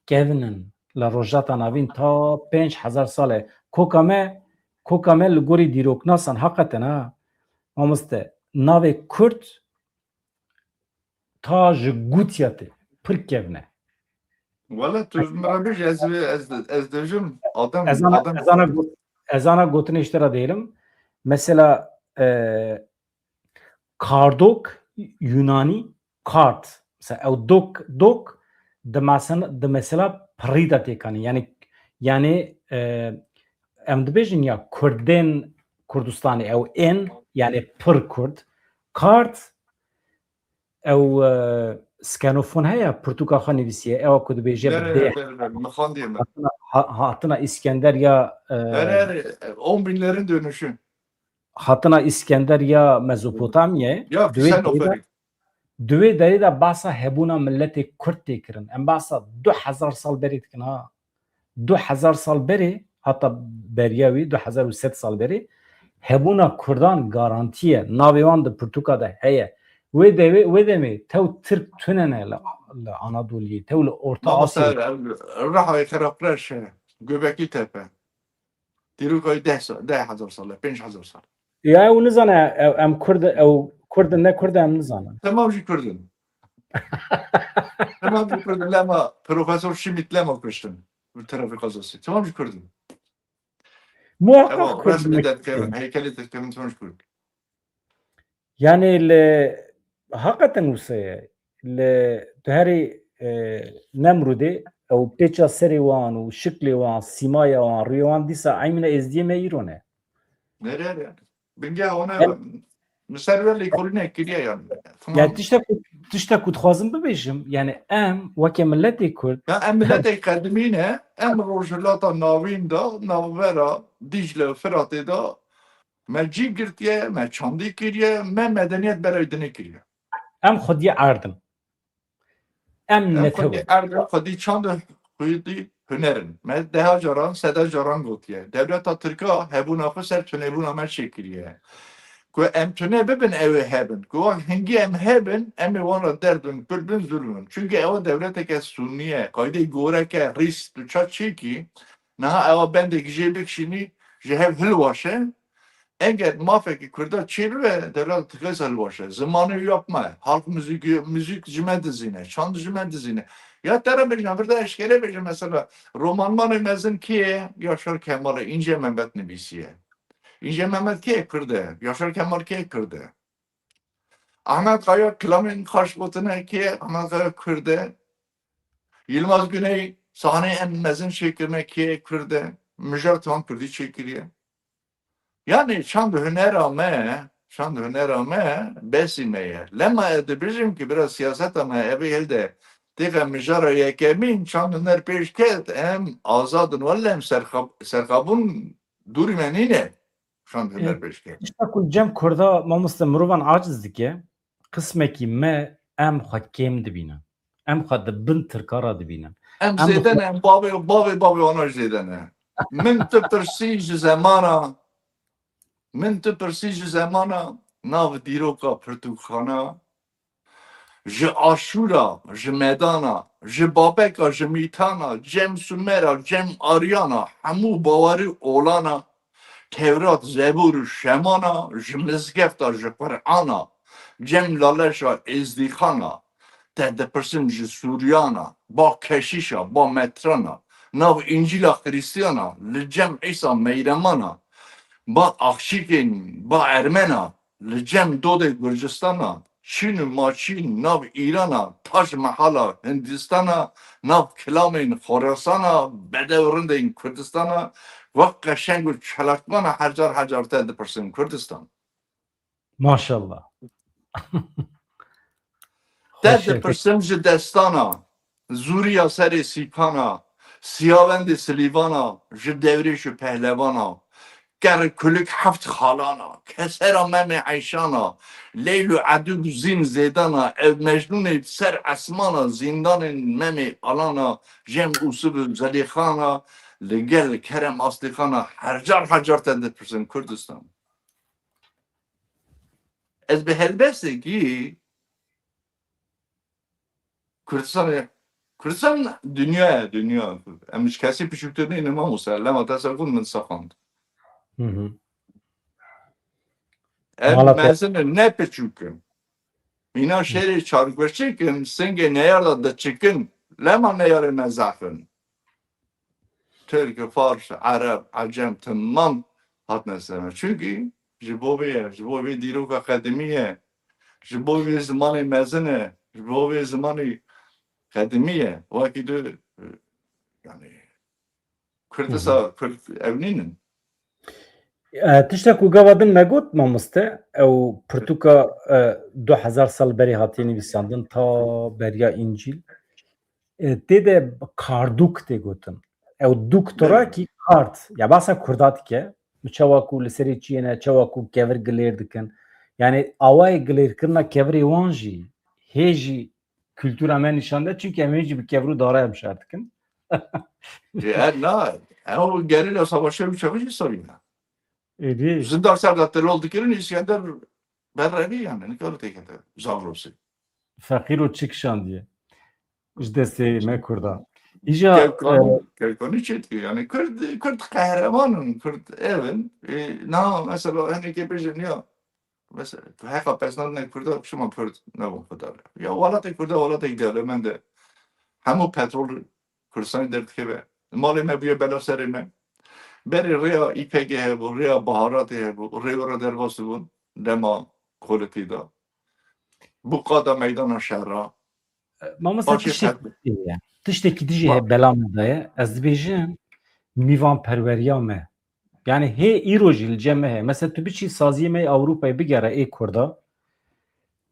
Kevn in, li Rojhilata Navîn ta pênc hezar sal e. Koka me, koka me li gorî dîroknasan, heqeten ha, mamoste, navê Kurd ta ji gutiya tê, pir kevn e. Wele tu ji min re bijî, ez, ez, ez dibêjim, Adem, Ezana, Adem. Ezana got-, Ezana gotinê ji te re dêrim. Mesela, e, kardok, Yunanî, kard. Mesela ew dok, dok, di mesen-, di mesela pirî de têkanî. Yani, yani, e, em dibêjin ya Kurdên Kurdistanê, ew ên, yani pir Kurd. Kard, ew, e, skenofon heye, pirtûka xwe nivîsiye, ewa ku dibêje bi Bere, dê bere, bere, bere. Min xandiye min. hatina, ha-, hatina Îskender ya, e, Bere, bere, on binlerin dönüşü. Hatina Îskender ya Mezopotamyayê, Ya di wê derê de, Ksenoferi. di wê derê de behsa hebûna miletê Kurd tê kirin. Em behsa du hezar sal berê dikin ha. Du hezar sal berê, heta beriya wî, du hezar û sed sal berê, hebûna Kurdan garantî ye. Navê wan di pirtûka de heye. Wê devê, wê demê tew Tirk tune ne li, li Anadoliyê, tew li Orta Mamoste, Asyayê. Rihayê Xerabreş, Göbekli Tepe. Dîroka wî deh sa-, deh hezar sal e, pênc hezar sal. Ya ew nizane, ew, em Kurd, ew Kurd in, ne Kurd in, em nizanin. Temam jî Kurd in. Temam jî Kurd in. Lema Profesor Schmidt lema kuştin. Bi terefê qazasî. Temam jî Kurd in. Muhakkak Ewa, Kurd resmê in. derdikevin, heykelê derdikevin, temam jî Kurd. Yani li, hakikaten wisa ye. Li, tu herî, e, Nemrûdê ew pêça serê wan û şiklê wan, sîmaya wan, rûyê wan dîsa eynî êzdiyê me îro ne. Nere, nere? Binge ona Em- mi ser ve lêkolîne kiriye yani. Tamam. Ya tiştek, tiştek ku dixwazim bibêjim, yani em weke miletê Kurd, Ya em miletê qedimî ne, em Rojhilata Navîn de, navbera Dîcle û Firatê de me cî girtiye, me çandî kiriye, me medeniyet bera wî dinê kiriye. em xwediyê erd in. Em Em netew xwedî in. erd in, xwedî çand in, xwedî huner in. Me deha caran, seda caran gotiye. Dewleta Tirka hebûna xwe ser tunebûna me çêkiriye. Ku em tune bibin, ew ê hebin. Ku wek hingî em hebin, em ê wan re derd bin, pir bin, zulm bin. Çunke ew dewleteke sunî ye. Qaydeyê goreke rîs tu ça çêkî, niha ewa bendek jê bikişînî, ji hev hilwaşe, Eger mafekî Kurda çêbibe, dewlet dixwest hilbaşe. Zimanê wî ya bi me, halk muzîk, muzîk ji me dizîne, çand ji me dizîne. Ya te re bêjim, vir de eşkere bêjim, mesela, romanmanê mezin kê ye? Yaşar Kemal e, Înce Mehmet nivîsiye. Înce Mehmet kê ye? Kurd e. Yaşar Kemal kê ye? Kurd e. Ahmet Kaya kilamên xweş gotine kê ye? Ahmet Kaya Kurd e. Yilmaz Güney sahneyên mezin çêkirine kê ye? Kurd e. Mijar tam Kurdî çêkiriye. Yani çand hunera me, çand hunera me besî me ye. Lema ez dibêjim ki biraz siyaseta me evê hilde têxe mijara yekemîn çand huner pêş ket, em azad in, welle em serxa-, serxabûn dûrî me nîne çand huner pêş ket. Tişta ku li cem Kurda mamoste mirovan aciz dike, qismekî me em xwe kêm dibînin. Em xwe di bin Tirka re dibînin. Em Em bi zêde xwe ne, em bavê, bavê, bavê wana jî zêde ne. Min tu pirsî ji zemana, min tu pirsî ji zemana nav dîroka pirtûkxana, ji Aşûra, ji Medana, ji Babeka, ji Mîtana, cem Sumera, cem Aryana, hemû bawerî olana, Tewrat, Zebûr û Şemana, ji mizgefta, ji Qur'ana, cem Laleşa, Êzdîxana, te dipirsim ji Sûriyana, ba keşîşa, ba metrana, nav Încîla Xirîstiyana, li cem Îsa Meyremana, ba axşîkên, ba ermena, li cem dodê Gurcistana, Çîn û Maçîn, nav Îrana, Taj Mehala Hindistana, nav kilamên Xorasana, bedew rindên Kurdistana, wek qeşeng û çalakmana hecar hecar te dipirsin Kurdistan. Maşallah. Te Xweş e. Dipirsim ji destana, zûriya serê sîkana, siyavendê silîvana, ji dewrêş û pehlevana, ker kulik heft xalana, kesera Memê Eyşana, Leyl û Edû zîn zêdana, ev Mecnûnê ser esmana, zîndanên Memê Alana, cem Ûsiv û Zelîxana, li gel Kerem Aslîxana, hercar hecar te dipirsin Kurdistan. Ez bi helbestekî Kurdistanê, Kurdistan dinya ye, dinya. Em ji kesî piçûktir nîne mamoste. Lema te ser xwe min sexand. Hı hı. Em Mala te- mezin in, ne piçûk in. Mîna şêrê çargueçik in, singê neyar de diçikin. Lema neyarê me zehf in. Tirk, Fars, Ereb, Ecem, temam hatine ser me. Çunkî ji bo vê ye, ji bo vê dîroka qedimî ye, ji bo vê zimanê mezin e, ji bo vê zimanê qedimî ye. Wekî tu, yani, Kurd Hı hı. disa, Kurd ev nînin. E, tiştek ku gava din me got, mamoste, ew pirtûka, e, du hezar sal berê hatiye nivîsandin, ta beriya Încîl. E, tê de kardûk tê gotin. Ew dûk Belê. torakî kard. Ya, basa Kurda dike. Çawa ku li serê çiyê ne, çawa ku kevir gilêr dikin. Yani, awayê gilêrkirina kevirê wan jî, hê jî kultura me nîşan de, çunke em hê jî bi kevir û dara em şer dikin. Ê, e, na, ew gerîla savaşê wî çaxê jî sarî ne. Êdî. Zindar ser de telol dikirin, Îskender berrevî yani, nikaro têkete Zagrosê. Feqîr û çi kişandiye. Ji destê me Kurda. Îja, Kevkanî, e, Kevkanî çê dike yani, Kurd, Kurd qehreman in, Kurd ev in. E, na, mesela, hinekê bêjin ya, mesela, tu heqa pesnandinê Kurda, çima Kurd nebûn xwedar? Ya, welatê Kurda, welatek dewlemend e. Hemû petrol Kurdistanê derdikeve. Malê me bûye bela serê me. Berê rêya Y P G hebû, rêya Baharatê hebû, rê were derbas dibûn dema koletî de. Bû qada meydana şera. Mamoste, Paşê tiştekî qet- dijî heye. Tiştekî dijî Ma- heye bela me daye. Ez dibêjim, mîvanperweriya me. Yani hê îro jî li cem me heye. Mesela tu biçî saziyê me yê Ewropayê bigere ê Kurda.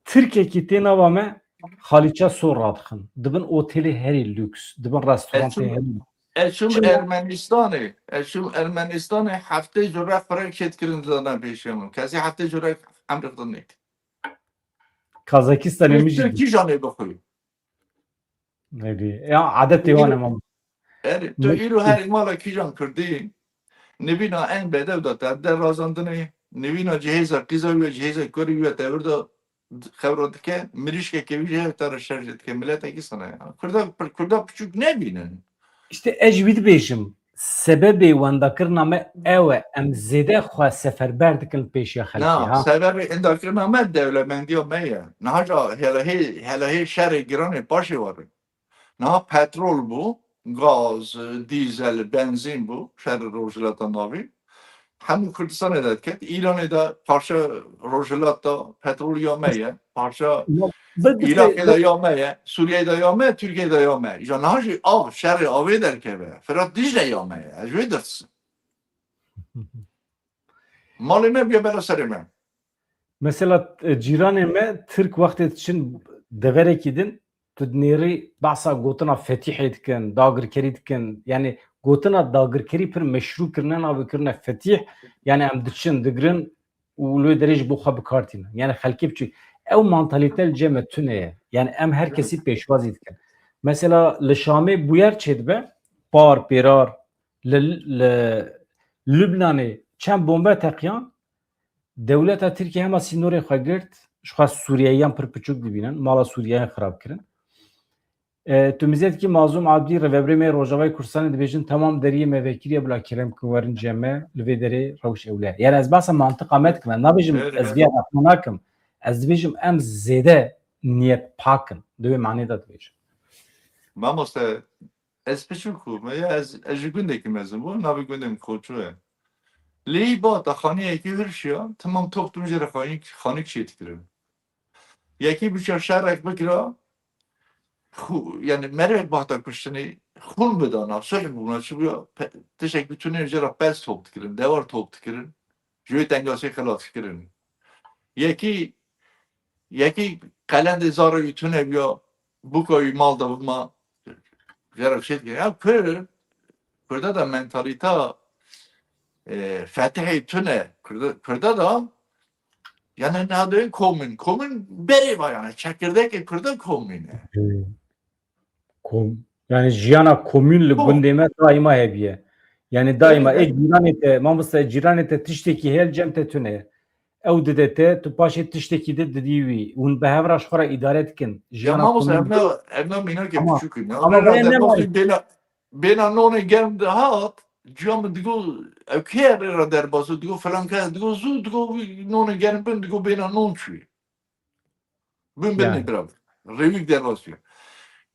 Tirkekî tê nava me xalîça sor radixin. Dibin otêlê herî lûks, dibin restorantê herî. Ez çûm Ermenistanê, ez çûm Ermenistanê heftê curek xurek çêdikirin didana pêşiya min. Kesî heftê curek emrê xwe nêt. Kazakistanê min jî. Kîjan ê bixwî? Nêdî. Ya, adetê wan e, mam. Erê, tu îro herî mala kîjan Kurdî, nivîna en bedew de te de razandinê, nivîna cihêza qîza wî, cihêza kurî wî tevir de xewra dike, mirîşkeke wî jî heye te re şer jî dike, miletekî sana ya. Kurda, Kurda piçûk nebînin. Îşte ez jî wî dibêjim. sebebê wendakirina me ew e, em zêde xwe seferber dikin li pêşiya xelkê, Na, ha? Sebebê wendakirina me dewlemendiya me ye. Niha ca helahê, helahê şerê giranê paşê werin. Niha petrol bû, gaz, dîzel, benzîn bû, şerê Rojhilata Navîn. Hemû Kurdistanê de diket. Îranê de parça Rojhilata petrol ya me ye. Parça Îraqê de ya me ye. Sûriyeyê de ya me, Tirkiyeyê de ya me. Îja niha jî av, şerê avê derkeve. Firat Dîcle ya me ye. Ez wê dirsim. Malê me bûye bela serê me. Mesela, e, cîranê me Tirk wextê diçin deverekî din, tu dinêrî behsa gotina fetîhê dikin, dagirkerî dikin. Yani gotina dagirkerî pir meşrû kirine, navê kirine fetîh. Yani em diçin, digirin û li wê derê ji bo xwe bi kar tînin. Yani xelkê biçûk. Ew mantalîte li cem me tune ye. Yani em her kesî pêşwazî dikin. Mesela li Şamê bûyer çêdibe, par, pêrar, li, li Lubnanê çend bombe teqiyan, dewleta Tirkiye hema sînorê xwe girt, ji xwe Sûriyeyiyan pir piçûk dibînin, mala Sûriyeyan xirab kirin. E, tu mizedkî Mazlûm Abdî, rêveberê me yê Rojavayê Kurdistanê dibêjin, temam deriyê me vekiriye, bila kerem kin werin cem me, li vê derê rewş ewle. Yani ez behsa mantiqa me dikim, ez nabêjim Belê, ez belê. vê rexne nakim. Ez dibêjim em zêde niyet pak in. Di wê manê de dibêjim. Mamoste, ez piçûk bûm, ya ez, ez ji gundekî mezin bûm, navê gundê min Koço ye. Lê î bata xaniyekî hirşiya, temam top tim jê re xanik, xanik çê dikirin. Yekî biçe şerek bikira, xu-, yani merivek bahta kuştinê xûn bidana, sulh bûna, çi bûya, pe-, tiştekî tune jê re pez top dikirin, dewar top dikirin, ji wê tengasê xilas dikirin. Yekî, yekî qelendê zarê wî tune bûya, bûka wî mal de bima, jê re çê dikirin. Ya Kurd, Kurda da mentalîta, e, fetihê tune, Kurda, Kurda da Yani nadên komîn. Komîn berê va yani. Çekirdekê Kurda komîn e. Kom, yani jiyana komîn li Kom. gundê me daîma hebiye. Yani daîma Tabii, ê tabii. cîranê te, mamoste, cîranê te tiştekî heye, cem te tune ye. Ew dide te, tu paşê tiştekî di didî wî. Hûn bi hev re ji xwe re îdare dikin. Ya Jiyana mamoste, komîn. Evna, evna mînakê Ama, biçûk in. Ya ama vê re bêne derbasî bêna, bêna nonê germ dihat, ciya min digo, ew kê ye rê re derbas e? Digo, filan kes, digo, zû, digo, wî nonê germ bin, digo, bêna non çûyê. Bin, bin Yani. ne bira. Rêwîk derbas bûye.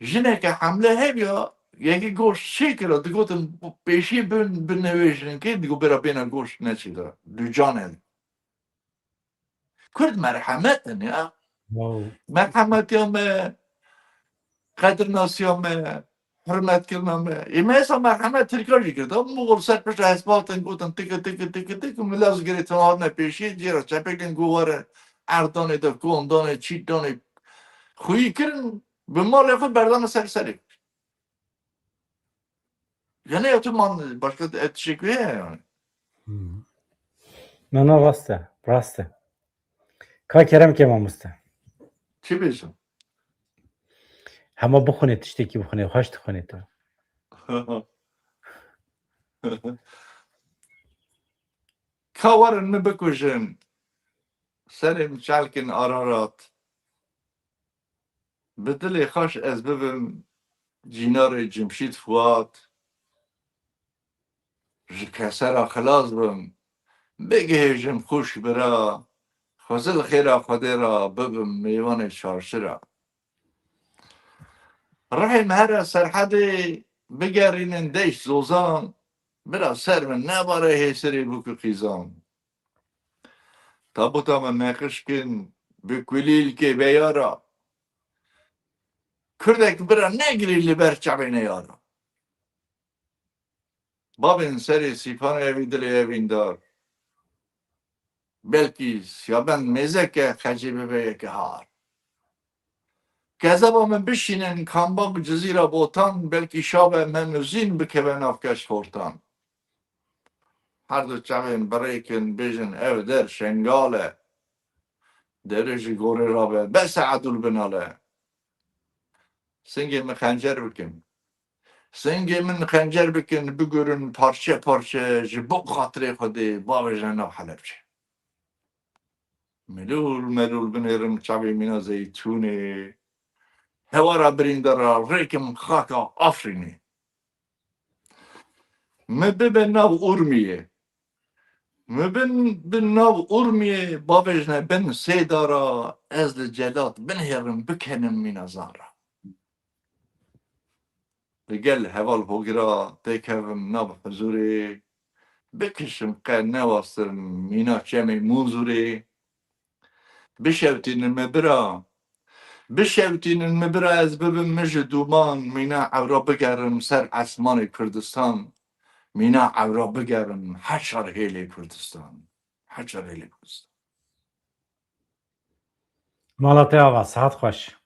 Jineke hemle hebiya, yekî goşt çê kira, digotin, pêşî bin, bin newê jinkê, digo, bira bêna goşt neçê de. Ducan e. Kurd merhemet in ya. Wow. Merhemetiya me, qedirnasiya me, hurmetkirina me. Ê me êsa merhemet Tirka jî kir. Da Muxul ser pişta hespatin gotin tiki tiki tiki tiki, mila zigirê tuna hatine pêşiyê, cê re çepêkin ku were erdanê de, kondanê, çîtanê xwî kirin, bi malê xwe berdane ser serê. Yani ya tu man başka et şey kuye yani. Hmm. Na, na, rast e, rast e. Ka kerem ke mamoste. Çi bêjim? Hema bixwîne, tiştekî bixwîne, xweş dixwîne tu. Ka werin min bikujin, serê min çelkin Ararat. Bi dilê xweş ez bibim cînarê Cimşîd Fuat, ji kesera xilas bim, bigihêjim xwişk bira, xwezil xêra Xwedê ra bibim mêvanê çarşira. Rihê me here Serhedê, bigerînin deşt Zozan, bira ser min nebare hêsirê bûk û qîzan. Tabuta min neqişkin bi kulîlkê beyara. Kurdek bira negirî li ber çavê neyara. Bavên serê sîpan evî dilê evîndar. Belkî siyabend mêzeke xecê bibe yeke har. Kezeba min bişînin kambak Cizîra Botan, belkî şabe Memnûzîn bikeve nav keş hortan. Her du çavên birêkin bêjin ev der Şengal e. Derê ji gorê rabe, bes e edûl binale. Singê min xencer bikin. Singê min xencer bikin, bigurin parçe parçe, ji bo xatirê Xwedê bavêjin nav Helebçe. Melûl melûl binêrim çavê mîna zeytûnê. Hewara birîndara rêkim xaka Afrînê. Mi bibe nav Urmiyê. Mi bin, bin nav Urmiyê, bavêjne bin Sêdara, ez li Celat binhêrim bikenim mîna zara. Li gel heval hogira têkevim nav huzûrê, bikişim qe newastim mîna çemê Munzurê. Bişewtînin me bira. Bişewtînin me bira, ez bibim mij û dûman, mîna ewra bigerim ser esmanê Kurdistan. Mîna ewra bigerim heşar hêlê Kurdistan. Heşar hêlê Kurdistan. Mala te ava, sihet xweş.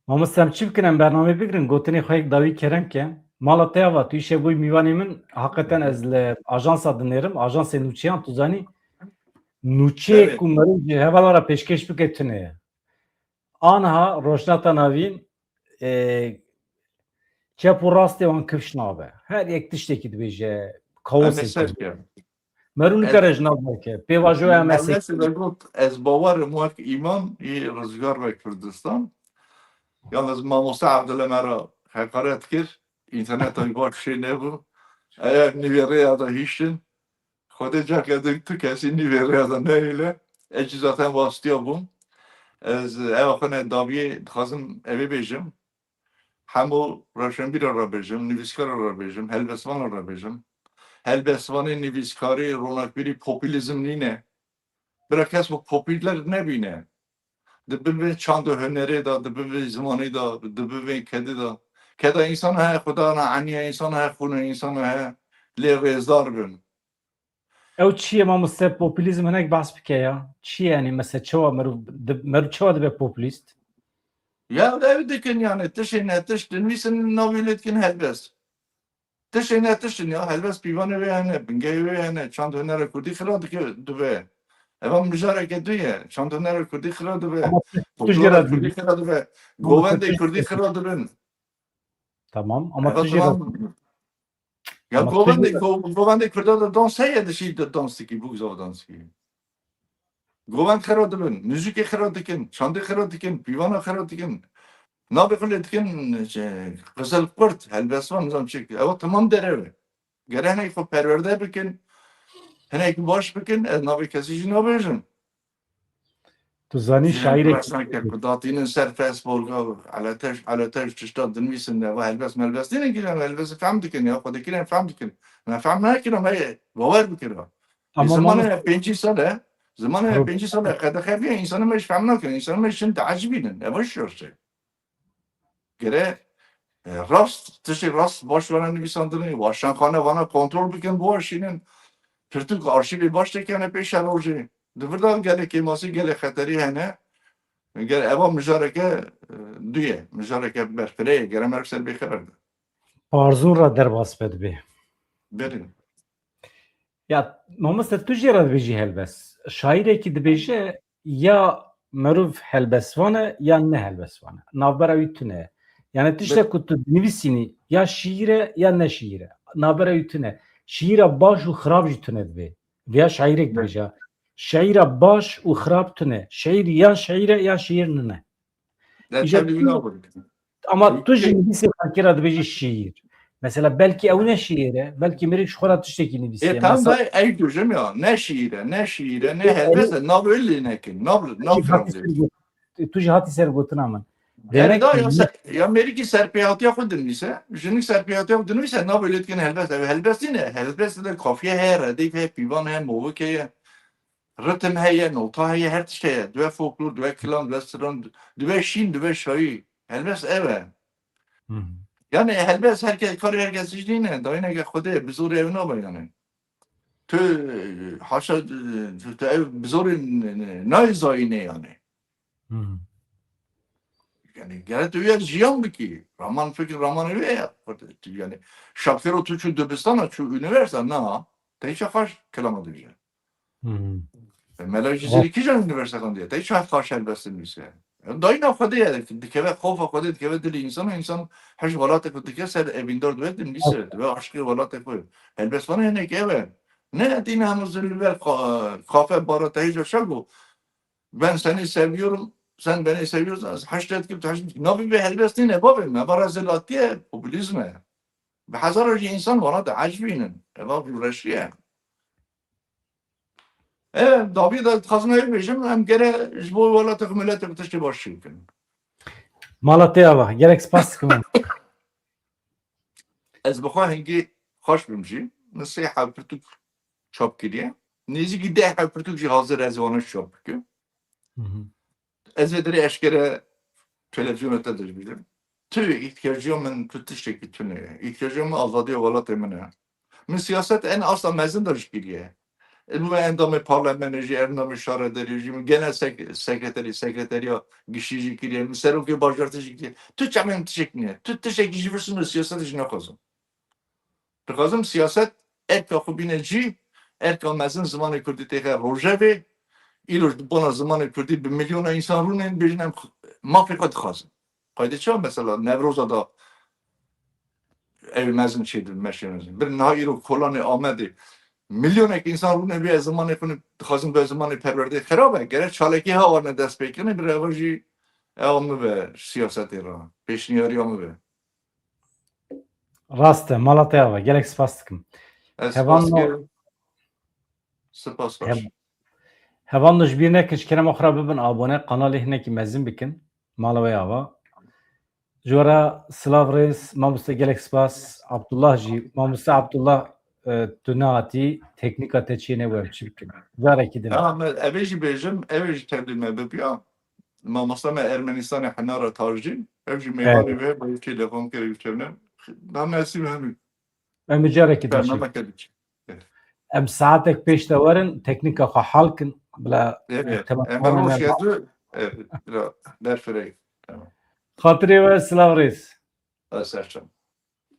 Mamoste, em çi bikin, em bernameyê bigirin, gotinê xwe yek dawî kerem ke. Mala te ava, tu îşev bûyî mîvanê min, heqeten ez li ajansa dinêrim, ajansê nûçeyan, tu zanî, nûçeyê Evet. ku meriv ji hevala re pêşkêş bike tune ye. Aniha rojhilata navîn, e, çep û rastê wan kifş nabe. Her yek tiştekî dibêje, Em ê kaosê ser kir. kerin. Meriv Ez nikare ji nav derke. Pêvajoya me Mehmet sek. de got, ez bawerim wek îman, yê rizgar ve Kurdistan. Yalnız mamoste Abdullah me re hekaret kir. İnterneta baş şey nebû. Eğer nîvê rêya da hiştin, Xwedê cake din tu kesî nîvê rêya da nehêle. Ez jî zaten wastiya bûm. Ez ewa xwe ne daviyê dixwazim evê bêjim. Hemû rewşenbîra re bêjim, nivîskara re bêjim, helbestvan re bêjim. Helbestvanê, nivîskarî, ronakbîrî populîzm nîne. Bira kes wek popûler nebîne. Di bivê çand û hunerê de, di bivê zimanî de, di bivê kedî de. Keda însan heye, xwedana eniya însan heye, xûna însan heye, lê rêzdar bin. Ew çi ye mamoste, populîzm hinek behs bike ya? Çi ye yani, mesela çawa meriv, di- meriv çawa dibe populîst? Ya ev dikin yani, tişê ne tiş dinivîsin, navê lê dikin helbest. Tişê ne tiştin ya, helbest pîvanê wê hene, bingehê wê hene, çand hunera kurdî xira dike, dibe. Eva mijareke du ye, çand hunera kurdî xira dibe, Ama tu- tu folklora jêra kurdî dibî. xira dibe, Ama tu govendê tişt- kurdî xira dibin. Tamam, ama Eva tu jêra tamam. Ya Ama tu govendê, jêra go- govendê kurda da dans heye, dişî de dans dikî, bûk zava dans dikî. Govend xira dibin, muzîkê xira dikin, çandê xira dikin, pîvana xira dikin. Navê xwe lê dikin, şey, Qizil Kurt, helbestvan, nizam çi. Ewa tamam derev e. Gere hinek xwe perwerde bikin, hinek baş bikin, ez navê kesî jî nabêjim. Tu zanî Jî şaîrek resmeke ku datînin ser Facebooka, eleteş, eleteş tişta dinivîsin, ewa helbest melbest nîne kirin, helbestî fehm dikin ya, xwe dikirin fehm dikin. Me fehm nekirin, me bawer bikirin. Ama Zimanê mamoste me pêncî sal e, zimanê me Rû- pêncî sal e, qedexebiye, însanê me ji fehm nakirin, însanê me ji hin diecibînin. Ev şaş e. Gere, e, rast, tiştê rast baş vana nivîsandinê, waşanxane vana kontrol bikin, biwaşînin. Pirtûk arşîvê baş tekene pêşerojê. Di vir de gelek kêmasî, gelek xeterî hene. Gere eva mijareke, e, du ye, mijareke berfireh ye, gere meriv ser bêxeber be. Parzûn re derbas be dibe. Belê. Ya mamoste, tu jê re dibêjî helbest. Şaîrekî dibêje ya meriv helbestvan e ya ne helbestvan e. Navbera wî tune ye. Yani tiştek ku tu dinivîsînî ya şiîr e ya ne şiîr e. Navbera wî tune. Şiîra baş û xirab jî tune dibe. Viya şaîrek dibêje. Şiîra baş û xirab tune. Şiîr ya şiîr e ya şiîr nine. De Îja tevlî wî nabin. Ama tu jî nivîsê xelkê re dibêjî şiîr. Mesela belkî ew ne şiîr e, belkî mirîk ji xwe re tiştekî nivîsiye. E, tam Mesela da ey dojim ya, ne şiîr e, ne şiîr e, ne helbest e, nav wê lê nekin, nav, nav tu jî hatî xirab ser got-, tu jî hatî ser gotina min. Yani Demek da ki ya, ser, ya merikî serpêhatiya xwe dinivîse, jinik serpêhatiya xwe dinivîse, nav wê lê dikin helbest, ev helbest nîne, helbest de kafiye heye, redîf heye, pîvan heye, movik heye, ritim heye, nota heye, her tişt heye, dibe folklor, dibe kilam, dibe stran, dibe şîn, dibe şayî. Helbest ev e. Hı hı. Yani helbest herkes, karê herkes jî nîne, dayîneke Xwedê bi zorê ev nabe yani. Tu, haşa, tu, tu ev bi zorê n-, n-, nayê zayînê yani. Hı hı. Yani gere tu ya jiyan bikî. Raman fikir, ramanê wê ya. Tu yani şapkero tu çû dibistana, çû unîversîte, na. Te çi xaş kilama dibêje. Hı hı. E, Mela Cizîrî kîjan unîversîte xwendiye? Te çi xaş helbest dinivîse? E, dayîna Xwedê ye, dikeve xofa Xwedê, dikeve dilê însan, însan hej welatê xwe dike ser, evîndar dibe dinivîse, dibe aşiqê welatê xwe. Helbestvanê hinek ev e. Ne dîne hemû zilî ver xa-, xafe bara te hêja şego. Ben seni seviyorum, sen beni seviyorsun. Ez heşt dikim, tu heşt dikim. Navê vê helbest nîne, bavê me. Bara zelatiye, populîzm e. Bi hezara jî însan wana diecibînin. Eva rûreşî ye. E, dawî de dixwazim ew bêjim, em gere ji bo welatê xwe, miletê xwe tiştê baş çêkin. Mala te ava, gelek spas dikim. Ez bi xwe hingî xweş bim jî. Min sê hevpirtûk çap kiriye. Nêzîkî deh hevpirtûk jî hazir ez ê wana çap bikim. Ez vê derê eşkere televizyona te dibêjim. Tu îhtiyaciya min tu tiştekî tune ye. Îhtiyaciya min azadiya welatê min e. Min siyaset en asla mezin de jî kiriye. Min endamê parlamenê jî, endamê şaredarî jî, min genel sek sekreterî, sekreteriya giştî jî kiriye, min serokê bajartî jî kiriye. Tu çemê min tiştek nîne. Tu tiştekî ji vir sînorê siyasetê jî naxwazim. Dixwazim siyaset erka xwe bîne cî, erka mezin zimanê kurdî têxe rojevê, îro ji bona zimanê kurdî bi milyona însan rûnên bêjin em mafê xwe dixwazin. Qayde çawa mesela Newroza da ew mezin çêdibin, meşê mezin. Bir niha îro kolanê Amedê milyonek însan rûne bê zimanê xwe dixwazin bi zimanê perwerdeyê xerab e. Gerek çalakî ha warne dest pê kirine, bir eva jî ewa min be siyasetê re. Pêşniyariya min be. Rast e, mala te ava. Gelek spas dikim. Ez Hevan spas no- kirim. Spas baş. Hevan. Hevan no ji bîr nekin, ji kerema xwe re bibin abone, kanalê hinekî mezin bikin. Mala we ava. Ji we re silav rêz, mamoste gelek spas. Abdullah jî, mamoste Abdullah, e, tu nehatî, teknîka te çêne we çi bikin. Carekî din. Ha, me, evê jî bêjim, evê jî tevlî me bibiya. Mamosta me Ermenistanê Henara Tarjî, ev jî mêvanê we, bi telefon kir, ev çevne. Ba me esî hemî. Em carekî din. Bername kediç. Em saetek pêş de werin, teknîka xwe hal kin. Bila Evet. Tamam, Em tamam, hoş tamam. geldi. Evet. Biraz berfirey. Tamam. Xatirê we silav rêz. Serçam.